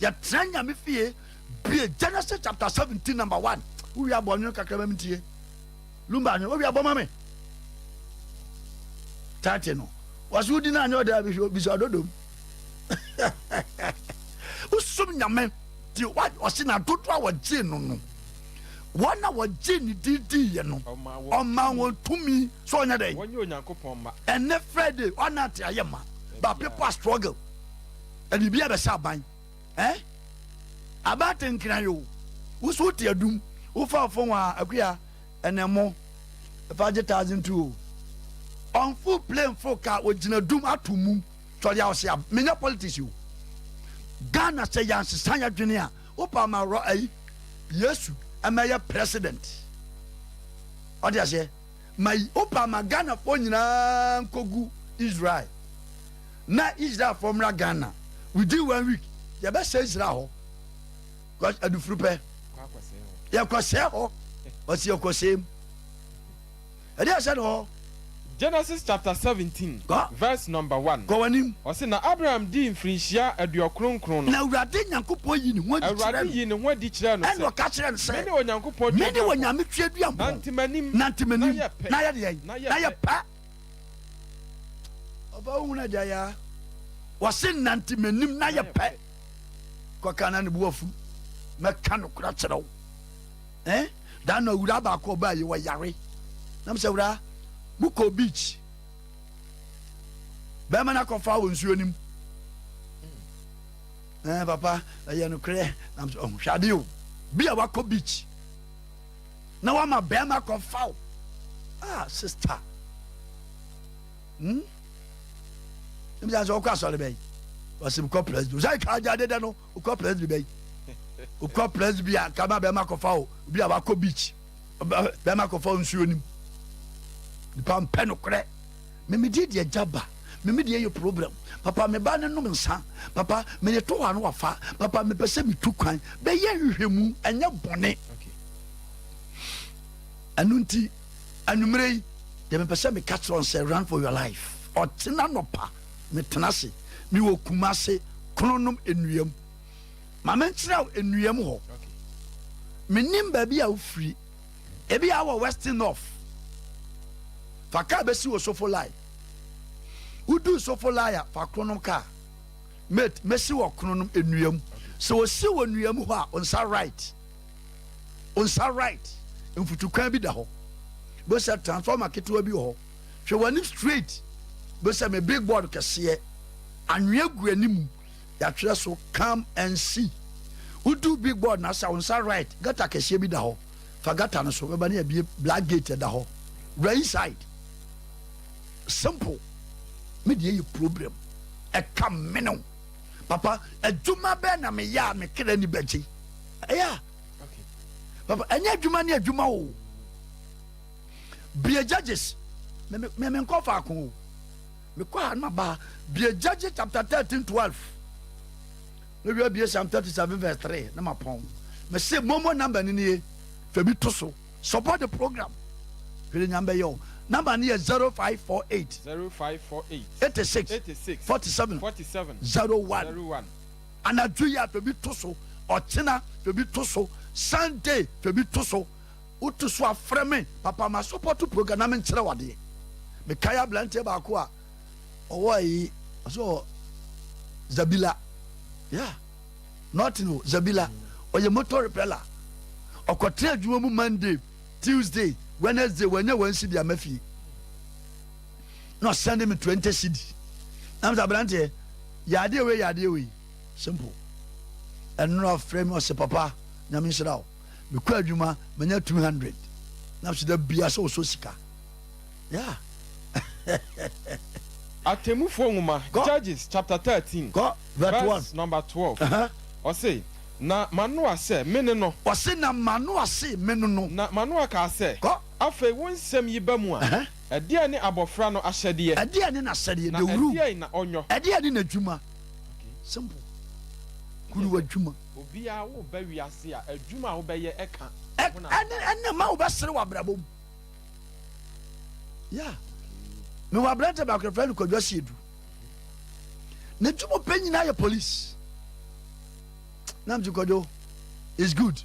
Yɛtra Nyame fie bie Genesis chapter 17 number 1. Wowie abɔ nwene kakra ma mentie. Lumba nwene, wowie abɔ ma me. Tati no. Wɔso wodi no anyɛ ɔda bi bisa dodom. Wosom Nyame. Nti ɔse na dodoɔ a wɔgyee no no, wɔn a wɔgyee ne din diiɛ no, ɔmaa wɔn tumi sɛ ɔnyɛ dɛn? Wɔnyɛ Onyankopɔn mma. Ɛnnɛ Friday, ɔnante ayɛ ma, but people are struggle. Ɛde bi abɛhyɛ aban. Eh? Aban te nkran yi o. Wo so wote adum, wofa fon a akuya ɛnɛ mo fa gye 1,002 o. Ɔnfo plane fo ka ogyina dum ato mum. Sɔre a ɔse a menyɛ politics o. Ghana sɛ yɛansesa yɛdwene a wopa ma rɔ ayi Yesu ɛmɛyɛ president. Ɔde aseɛ ma wopa ma Ghana foɔ nyinaa nkɔgu Israel na Israel foɔ mmra Ghana within one week yɛbɛsɛ Israel hɔ because adufuru pɛ yɛkɔsɛɛ hɔ ɔsi yɛkɔsɛɛ mu. Ɛdeɛn ahyɛ no hɔ? Genesis chapter 17 Kɔ. verse number 1. Kɔ w'anim. Ɔse, Na Abraham dii mfirinhyia aduɔkron nkron no. Na Awurade Nyankopɔn yii ne ho adi kyerɛɛ Awurade no. yii ne ho adi kyerɛɛ no Ɛnna sɛ, ɔka kyerɛɛ no sɛ, Mene Onyankopɔn Mene Tweaduampɔn. Onyame Tweaduampɔn. Nante m'anim, Nante na m'anim, yɛ pɛ. na yɛ deɛn? Na yɛ Na yɛ pɛ. pɛ. Ɔfa wo hunu agya yaa. Wɔse nante m'anim na yɛ pɛ. Kɔka na ne bo afu. Mɛka nokorɛ akyerɛ wo. Eh? Da no awuraa baako ɔbaa yi ɔyare. Na mesɛ awuraa mokɔ beach. Bɛrima no akɔfa wɔ nsuo no mu. Eh, papa, ɛyɛ nokorɛ. Na mesɛ ɔho hwɛ adeɛ o. Bi a wakɔ beach. Na wama bɛrima akɔfa wo. Ah, sister. Hmm? Mesɛ sɛ ɔkɔ asɔre bɛyi. Ɔsɛ mekɔ president. Sɛ ka agya deda no. Wokɔ presby bɛyi wokɔ presby a kama bɛrima kɔfa o obi a wakɔ beach bɛrima kɔfa nsuo nim nipa mpɛ nokorɛ memedi deɛ gya ba meme deɛ yɛ problem papa me ba ne nom nsa papa mede to hɔ ano wafa papa mepɛ sɛ metu kwan bɛyɛ nhwehwɛmu ɛnyɛ bɔne ɛno nti anwummerɛ yi deɛ mepɛ sɛ meka kyerɛ sɛ run for your life ɔkyena nɔpa Metena ase. Mewɔ Kumase, Kronom Nnuam. Ma menkyerɛ wo nnuam hɔ. Mennim baabi a wofiri. Ebi a wɔ Western North. Fa kaa bɛsi wɔ Sofo Line. Wodu Sofo Line a, fa Kronom kaa. Mate, mɛsi wɔ Kronom Nnuam. Sɛ wɔsi wɔ nnuam hɔ a, wo nsa right. Wo nsa right. Mfutukwan bi da hɔ. Bɛsɛ transformer ketewa bi wɔ hɔ. Hwɛ w'anim straight bɛsɛ me big board kɛseɛ anwea gu anim yɛatwerɛ so come and see wodu big board na asa wo nsa right gutter kɛseɛ bi da hɔ fa gutter no so bɛba ne abie black gate ɛda hɔ wura inside simple me deɛ yɛ problem ɛka mene papa adwuma bɛɛ na meyɛ a me kra ni bɛgye ɛyɛ papa ɛnyɛ adwuma ne adwuma o Bue Judges, me me me nkɔ faako o. Mekɔ ha na ba. Bue Judges chapter 13 12. Na wia bue Psalm 37 verse 3 na ma pɔn. Me se momo number ni nie. Fa bi to so. Support the program. Hwere nyame bɛyɛ o. Number ni yɛ 0548 0548 86 86 47 47 01. 01. Anadwo yi a fa bi to so. Ɔkyena fa bi to so. Sunday fa bi to so. Woto so a frɛ me papa ma support program na menkyerɛ wo adeɛ. Mekae aberanteɛ baako a ɔwɔ ayi, ɔsɛ ɔwɔ Zabila. Yeah. Nothing o, Zabila. Ɔyɛ motor repeller. Ɔkɔtena adwuma mu Monday, Tuesday, Wednesday, wanya one cedi ama fie. Na ɔsɛnde me 20 cedi. Na mesɛ aberanteɛ, yɛ adeɛ wei, yɛ adeɛ wei. Simple. Ɛno na ɔfrɛ me ɔsɛ papa, Nyame nhyira wo. Mekɔ adwuma, manya 200. Na mesɛ da bia sɛ ɔsɔ sika. Yeah. Atemmufoɔ Nwoma, Kɔ. Judges chapter 13, Kɔ, verse 1. verse number 12. Uh-huh. Ɔse, Na Manoa sɛ, Mene no. Ɔse, na Manoa se, Mene no. Na Manoa kaa sɛ, Kɔ. Afei wo nsɛm yi ba mu a, Uh-huh. ɛdeɛn ne abɔfra no ahyɛdeɛ? Ɛdeɛn ne n'asɛdeɛ? Na The rule. ɛdeɛn na ɔnyɔ? Ɛdeɛn ne n'adwuma? Simple. Kuru w'adwuma. Obiara woba wiase a, adwuma a wobɛyɛ ɛka Ɛ- ho na Ɛne ɛne ma wobɛsere w'abrabɔ mu. Yeah. Mewɔ aberante baako yɛfrɛ no Kwadwo Asiedu. N'adwuma pɛ nyinaa yɛ police. Na mte Kwadwo is good.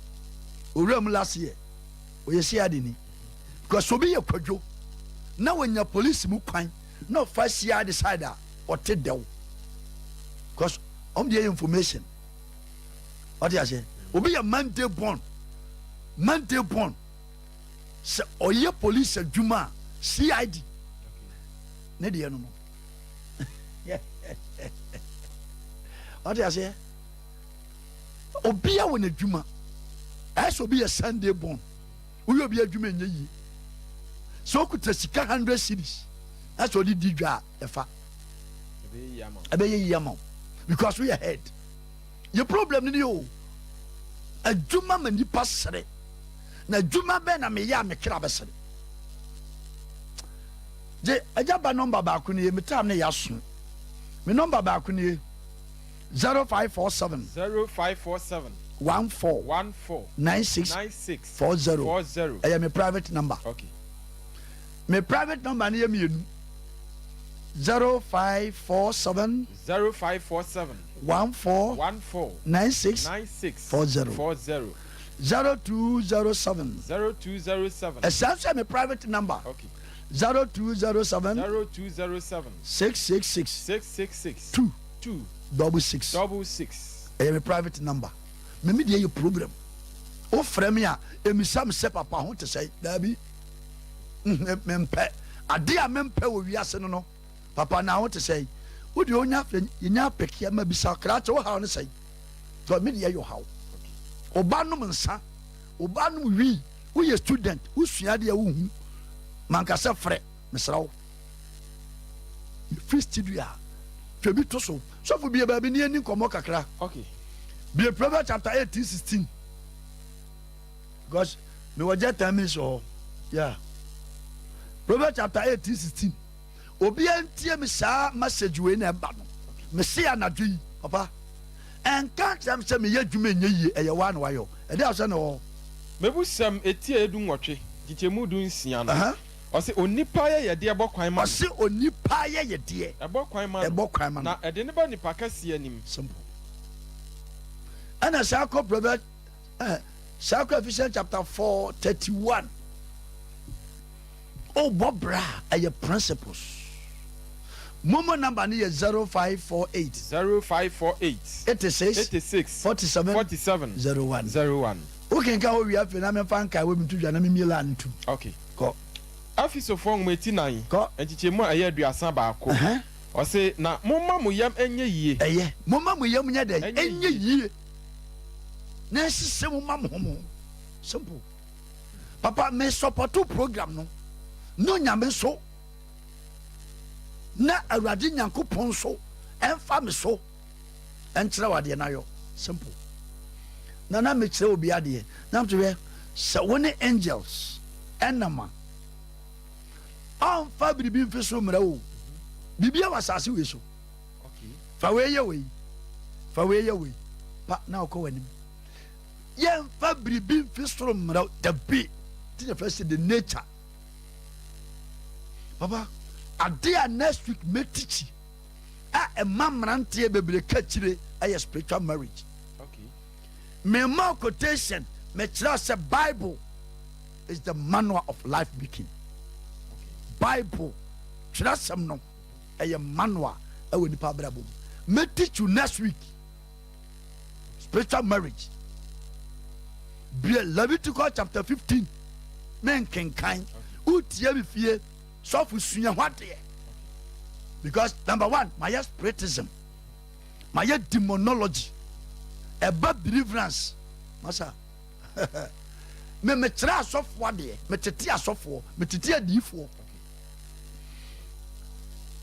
Owura mu last year. Ɔyɛ CID ni. Because obi yɛ Kwadwo na wanya police mu kwan na ɔfa CID side a ɔte dɛw. Because ɔmo deɛ yɛ information. Ɔte aseɛ. Obi yɛ Monday born. Monday born. Sɛ ɔyɛ police adwuma a CID ne deɛ no no. Ɔte aseɛ. Obia wɔ n'adwuma. Ɛyɛ sɛ obi yɛ Sunday born. Woyɛ obi adwuma nyɛ yie. Sɛ okuta sika 100 cedis na sɛ ɔde di dwa a ɛfa. Ɛbɛyɛ yie ama wo because woyɛ head. Yɛ problem no ni o. Adwuma ma nipa sere. Na adwuma bɛn na meyɛ a me kra bɛsere? Gye agya ba nɔmba baako nie, me time no yɛ aso. Me nɔmba baako nie, 0547 0547 14 14 96 96 40. 40. Ɛyɛ me private number. Me private number no yɛ mmienu. 0547 0547 14 14 96 96 40. 40. 0207. 0207. Ɛsan nso yɛ me private number. 0207 0207 666 666 2 2 66. 66. Ɛyɛ me private number. Me me deɛ yɛ program. Wofrɛ me a, emisa me sɛ papa ho te sɛ daabi. Mempɛ. Ade a mempɛ wɔ wiase no no, papa na ho te sɛ. Wo deɛ onya frɛ yɛnya apɛkia ma bisa krakye wo haw ne sɛ. Because me deɛ yɛ ɔhaw. Ɔba nom nsa, ɔba nom wii, woyɛ student, wosua adeɛ wohu. Mankasa frɛ, mesrɛ wo. Free studio a, hwɛ bi to so. Sɔfo bie baabi ne yɛni nkɔmmɔ kakra. Bie Proverbs chapter 18, 16. Because mewɔ gye 10 minutes wɔ hɔ. Yeah. Proverbs chapter 18, 16. Obiara ntie me saa message wei na ɛba no. Mese anadwo yi, papa. Ɛnka nkyerɛ me sɛ meyɛ adwuma ɛnyɛ yie, ɛyɛ waa na wayɛ. Ɛde asɛ na ɛwɔ hɔ. Mebusɛm eti a 18 nkyekyɛmu 16 no. Ɔse onipa ayɛyɛdeɛ bɔ kwan ma no. Ɔse onipa ayɛyɛdeɛ Ɛbɔ kwan ma no. ɛbɔ kwan ma no. Na ɛde no ba nipa kɛseɛ anim. Simple. Ɛna saa kɔ Proverbs saa kɔ Ephesians chapter 4 31. Ɔbɔ bra a ɛyɛ principles. Momo number no yɛ 0548 0548 86 86 47 47 01. 01. Wokenka hɔ wie afei na memfa nkae wɔ mi nto dwa na memie la ntum. Kɔ. Efesofoɔ nwoma eti 4 Kɔ. nkyekyɛmu a ɛyɛ 31. Ɔse na momma mo yam nyɛ yie. Ɛyɛ. Momma mo yam nyɛ dɛn? Ɛnyɛ Ɛnyɛ yie. Na ɛsese mo ma mo ho mo ho. Simple. Papa, me support program no. No Nyame nso. Na Awurade Nyankopɔn nso ɛmfa me so ɛnkyerɛ wo adeɛ na yɔ. Simple. Na na mekyerɛ obi adeɛ. Na mto hwɛ sɛ wo ne angels ɛnam a ɔmfa biribi mfi so mmerɛ wo. Biribi wɔ asase wei so. Fa wei yɛ wei. Fa wei yɛ wei. Pa na ɔkɔ w'anim. Yɛmfa biribi mfi soro mmerɛ wo. Dabi. Ti na fɛ sɛ the nature. Papa, ade a next week mɛtikyi a ɛma mmeranteɛ bebree ka akyire ɛyɛ spiritual marriage. Mema quotation mekyerɛ sɛ Bible is the manual of life making. Bible. Twerɛsɛm no ɛyɛ manual ɛwɔ nipa abrabɔ mu. Mɛ teach you next week spiritual marriage. Bie Leviticus chapter 15 me nkenkan. Wotie me fie sɔfo sua ho adeɛ because number one mayɛ spiritism mayɛ demonology ɛba deliverance masa me mekyerɛ asɔfoɔ adeɛ metete asɔfoɔ metete adiyifoɔ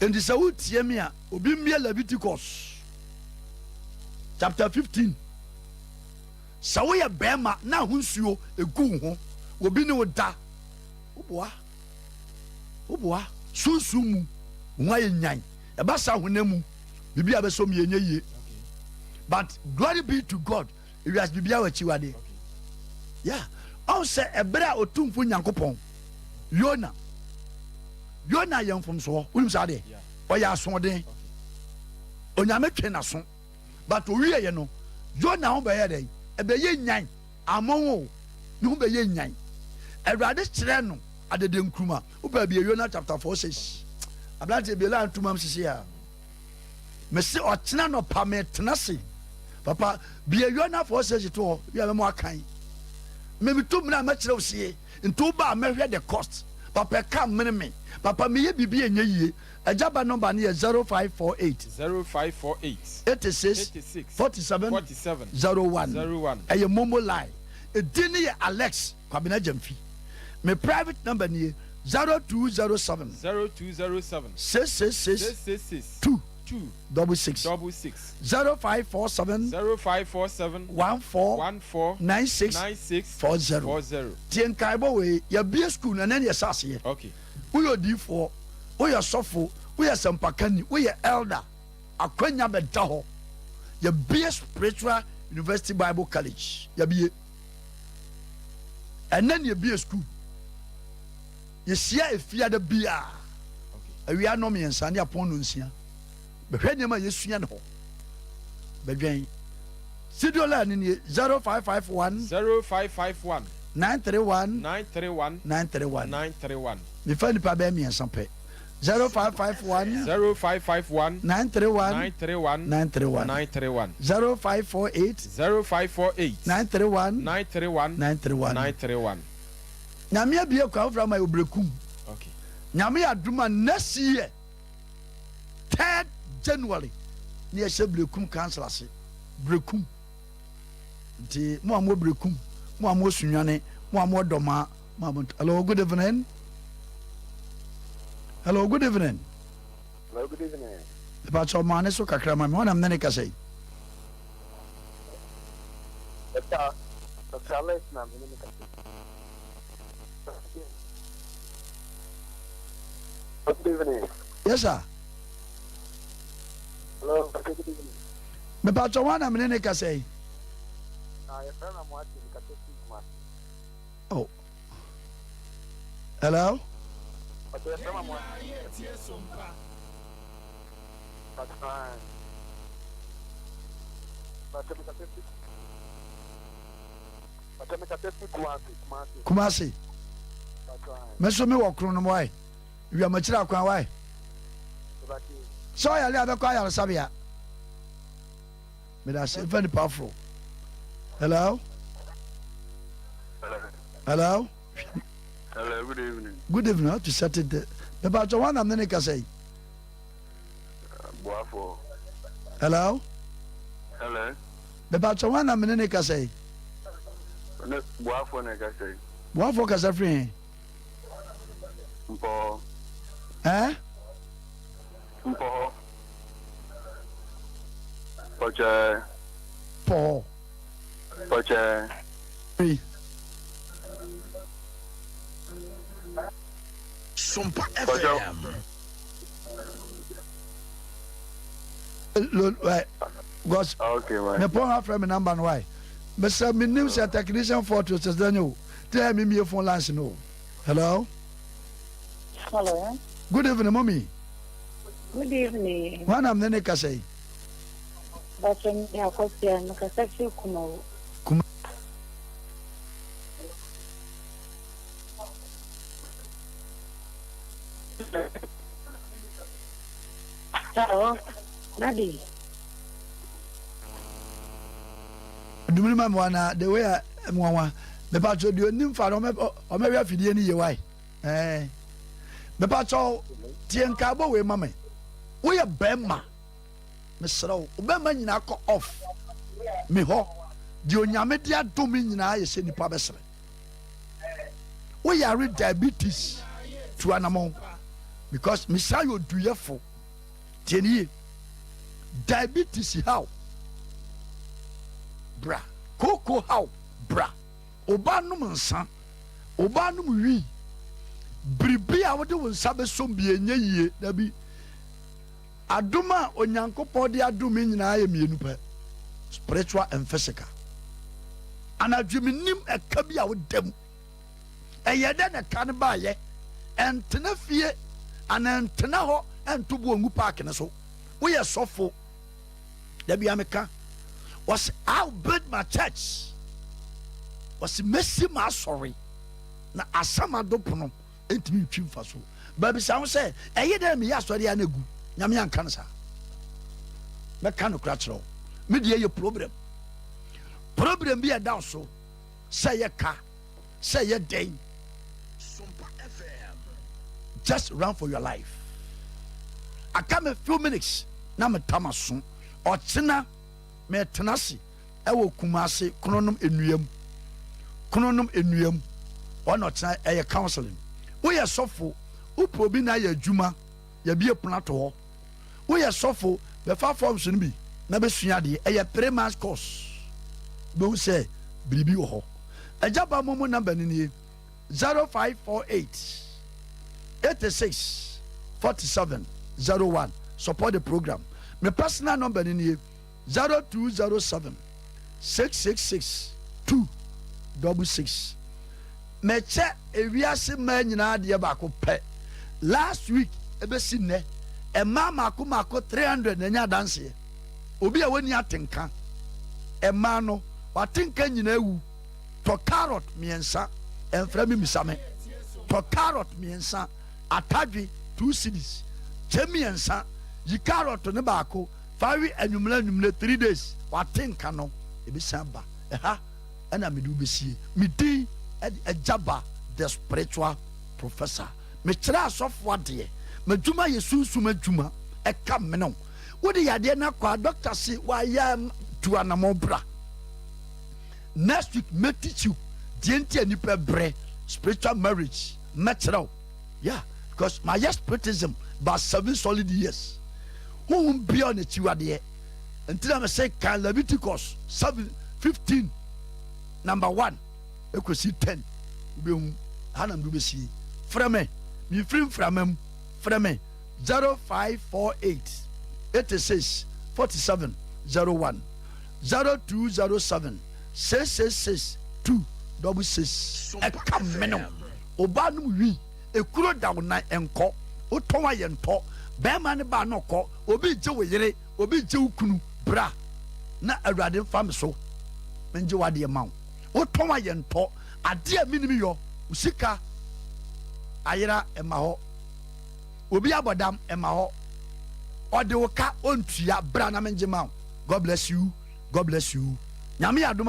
nti sɛ wotie me a obi mmie Leviticus chapter 15 sɛ woyɛ bɛrima na ho nsuo egu wo ho obi ne wo da woboa woboa sunsun mu ho ayɛ nyan ɛba saa honam mu biribi a bɛsɔ mu yɛ nyɛ yie but glory be to God ewiase biribiara wɔ akyiwadeɛ yeah ɔn sɛ ɛberɛ a otumfo Nyankopɔn Yona Yona yɛ mfomsoɔ wonim saa deɛ ɔyɛ asoɔden onyame twe n'aso but owieɛ no Yona ho bɛyɛ dɛn ɛbɛyɛ nyan amon o ne ho bɛyɛ nyan awurade kyerɛ no adede nkuruma wopɛ bie Yona chapter 4 6 aberanteɛ bie la ntumam sisi a Mese ɔkyena nɔpa metena se papa bie Yona 4:6 to hɔ wia mɛmo akan me metu mena mɛkyerɛ wo sie nti wo ba a mɛhwɛ the cost papa ɛka mene me papa meyɛ biribi ɛnyɛ yie agya ba nɔmba no yɛ 0548 0548 86 86 47 47 01 01. ɛyɛ momo line ɛdin no yɛ Alex Kwabena Gyamfi me private number nie 0207 0207 666 666 2 2 double 6 66 0547 0547 14 14 96 96 40 40. Tie nkaebɔ wei yɛbie school no ɛnɛ ne yɛhyɛ aseɛ Okay. woyɛ odiyifoɔ woyɛ sɔfo woyɛ sɛmpakani woyɛ elder akwanya bɛda hɔ yɛbie spiritual university bible college yɛbie ɛnɛ ne yɛbie school yɛhyia efiada biaa awia nnɔ mmiɛnsa ne apɔn no nsia bɛhwɛ nneɛma a yɛsua ne hɔ bɛdwɛn studio line nie 0551 0551 931 931 931 931. mefa nipa bɛyɛ mmiɛnsa pɛ 0551 0551 931 931 931 931. 0548 0548 931 931 931 931. Nyame abie kwan wofra ma yɛ obrekum Okay. Nyame yɛ adom a next year 3rd January ne yɛhyɛ Brekum council ase Brekum nti mo a mo Brekum mo a mo Sunwane mo a mo Dɔmaa mo a mo hello good evening hello good evening Hello, good evening. mepakyɛ ɔmo so kakra ma me wɔn nam ne ne kasa yi Dr. Dr. Alex na me ne me kasa. Good evening. yes sir Hello, good evening. mepakyɛ wɔn nam ne ne kasa yi Ah, your friend I'm watching the kasa fi Kumasi. oh hello Okay, your friend I'm watching. That's fine. But me kasa fi. But me kasa fi Kumasi, Kumasi. Kumasi That's fine. me nso me wɔ koro no mu wae wiamakyerɛ akwan wae sɛ ɔyare a bɛkɔ ayaresabea meda ase mfa nipa aforo hello hello Hello, good evening. good evening how to set it there mepakyɛ wɔn nam ne ne kasa yi Boafo. hello Hello. mepakyɛ wɔn nam ne ne kasa yi Ne Boafo na kasa yi. boafo kasa firi he Mpɔ. ɛn Mpɔ. Pɔkyɛ. pɔɔ Pɔkyɛ. firi Sompa Pɔkyɛ. FM. lo ɛ because Okay, man. ne pɔn afrɛ mi number no wae mesɛ menim sɛ technician fault o sɛ sɛ o te ɛ mi mie phone lines no o hello Hello. good evening mommy Good evening. wɔn nam ne ne kasa yi Bàtà mi di akɔsia mi kasa fi Kumawu. Kuma Daddy. Dumuni ma mmoa na the way a nwanwa. Mepatwɔ deɛ onim fa no ɔmɛhwɛ afidie no yie wae. Ɛɛ. Mepatwɔ tie nkaebɔ wei ma me. Woyɛ bɛrima. Mesrɛ wo, wo bɛrima nyinaa kɔ off. Me hɔ. Deɛ Onyame de adom me nyinaa yɛ sɛ nipa bɛsrɛ. Woyare diabetes tu anamɔn because mesan yɛ oduyɛfo. Tie ne yie. Diabetes haw bra. Kooko haw bra. Obaa nom nsa. Obaa nom wii. Biribi a wode wo nsa bɛsɔm bi ɛnyɛ yie. Dabi. Adom a Onyankopɔn de adom me nyinaa yɛ mmienu pɛ, spiritual and physical. Anadwo menim ɛka bi a woda mu. Ɛyɛ dɛ na ɛka no baayɛ. Ɛntena fie anaa ɛntena hɔ ɛnto boɔ ngu paaki no so. Woyɛ sɔfo. Da bia meka. Wɔsi I'll build my church. Wɔsi mesi m'asɔre na asamado pono ntumi ntwi mfa so. Babisa ho sɛ, ɛyɛ dɛn na meyɛ asɔre a na egu? Nyame anka no saa. Mɛka no kora kyerɛ wo. Me deɛ yɛ problem. Problem bi a ɛda wo so, sɛ ɛyɛ ka, sɛ ɛyɛ dɛn. Just run for your life. Aka me few minutes na metam aso. Ɔkyena metena ase. Ɛwɔ Kumase Kronom Nnuam Kronom Nnuam hɔ na ɔtena ɛyɛ counseling. Woyɛ sɔfo wopɛ obi na ayɛ adwuma yɛbie pono ato hɔ. Woyɛ sɔfo bɛfa forms no bi na bɛsua adeɛ ɛyɛ 3 months course. Wobɛhu sɛ biribi wɔ hɔ. Agya ba momo number no nie 0548 86 47 01. Support the program. Me personal number no nie 0207 666 2 66. Mɛkyɛ ewiase mmaa nyinaa adeɛ baako pɛ. Last week ebesi nnɛ, mmaa mako mako 300 na anya adanseɛ. Obi a wɔni atenka, mmaa no watenka nyinaa ewu. Tɔ carrot mmiɛnsa, ɛnfrɛ mi misa me. Tɔ carrot mmiɛnsa, atadwe 2 cedis, kyɛ mmiɛnsa, yi carrot ne baako fa we anwummerɛ anwummerɛ 3 days, watenka no ebisan ba. Ɛha ɛna mede wobɛsie. Me din ɛde Agya Ba the Spiritual Professor. Mekyerɛ asɔfo adeɛ. M'adwuma yɛ sunsum adwuma. Ɛka mmenew wode yadeɛ no akɔ a doctor se wayɛ tu anammɔ bra. Next week mɛ teach you deɛ nti a nipa brɛ spiritual marriage. Mɛkyerɛ wo, yeah, because mayɛ spiritism about 7 solid years. Honhom bia ɔna akyiwadeɛ nti na mesɛ kan Leviticus 7:15 number 1 ekosi 10. Wobɛhu ha na mede wobɛsie. Frɛ me, mefiri mframa mu. Frɛ me 0548 86 47 01, 0207 666 2 66. Ɛka mmenew ɔbaa no mu wi ekuro da wo nan nkɔ wotɔn ayɛ ntɔ bɛrima ne baa no kɔ. Obi gye wo yere, obi gye wo kunu. Bra na Awurade mfa me so mengye w'adeɛ ma wo. Wotɔn ayɛ ntɔ adeɛ a menim yɔ wo sika ayera ɛma hɔ. Obi abɔ dam ɛma hɔ ɔde wo ka ɔntua. Bra na mengye ma wo. God bless you, God bless you. Nyame yɛ adom.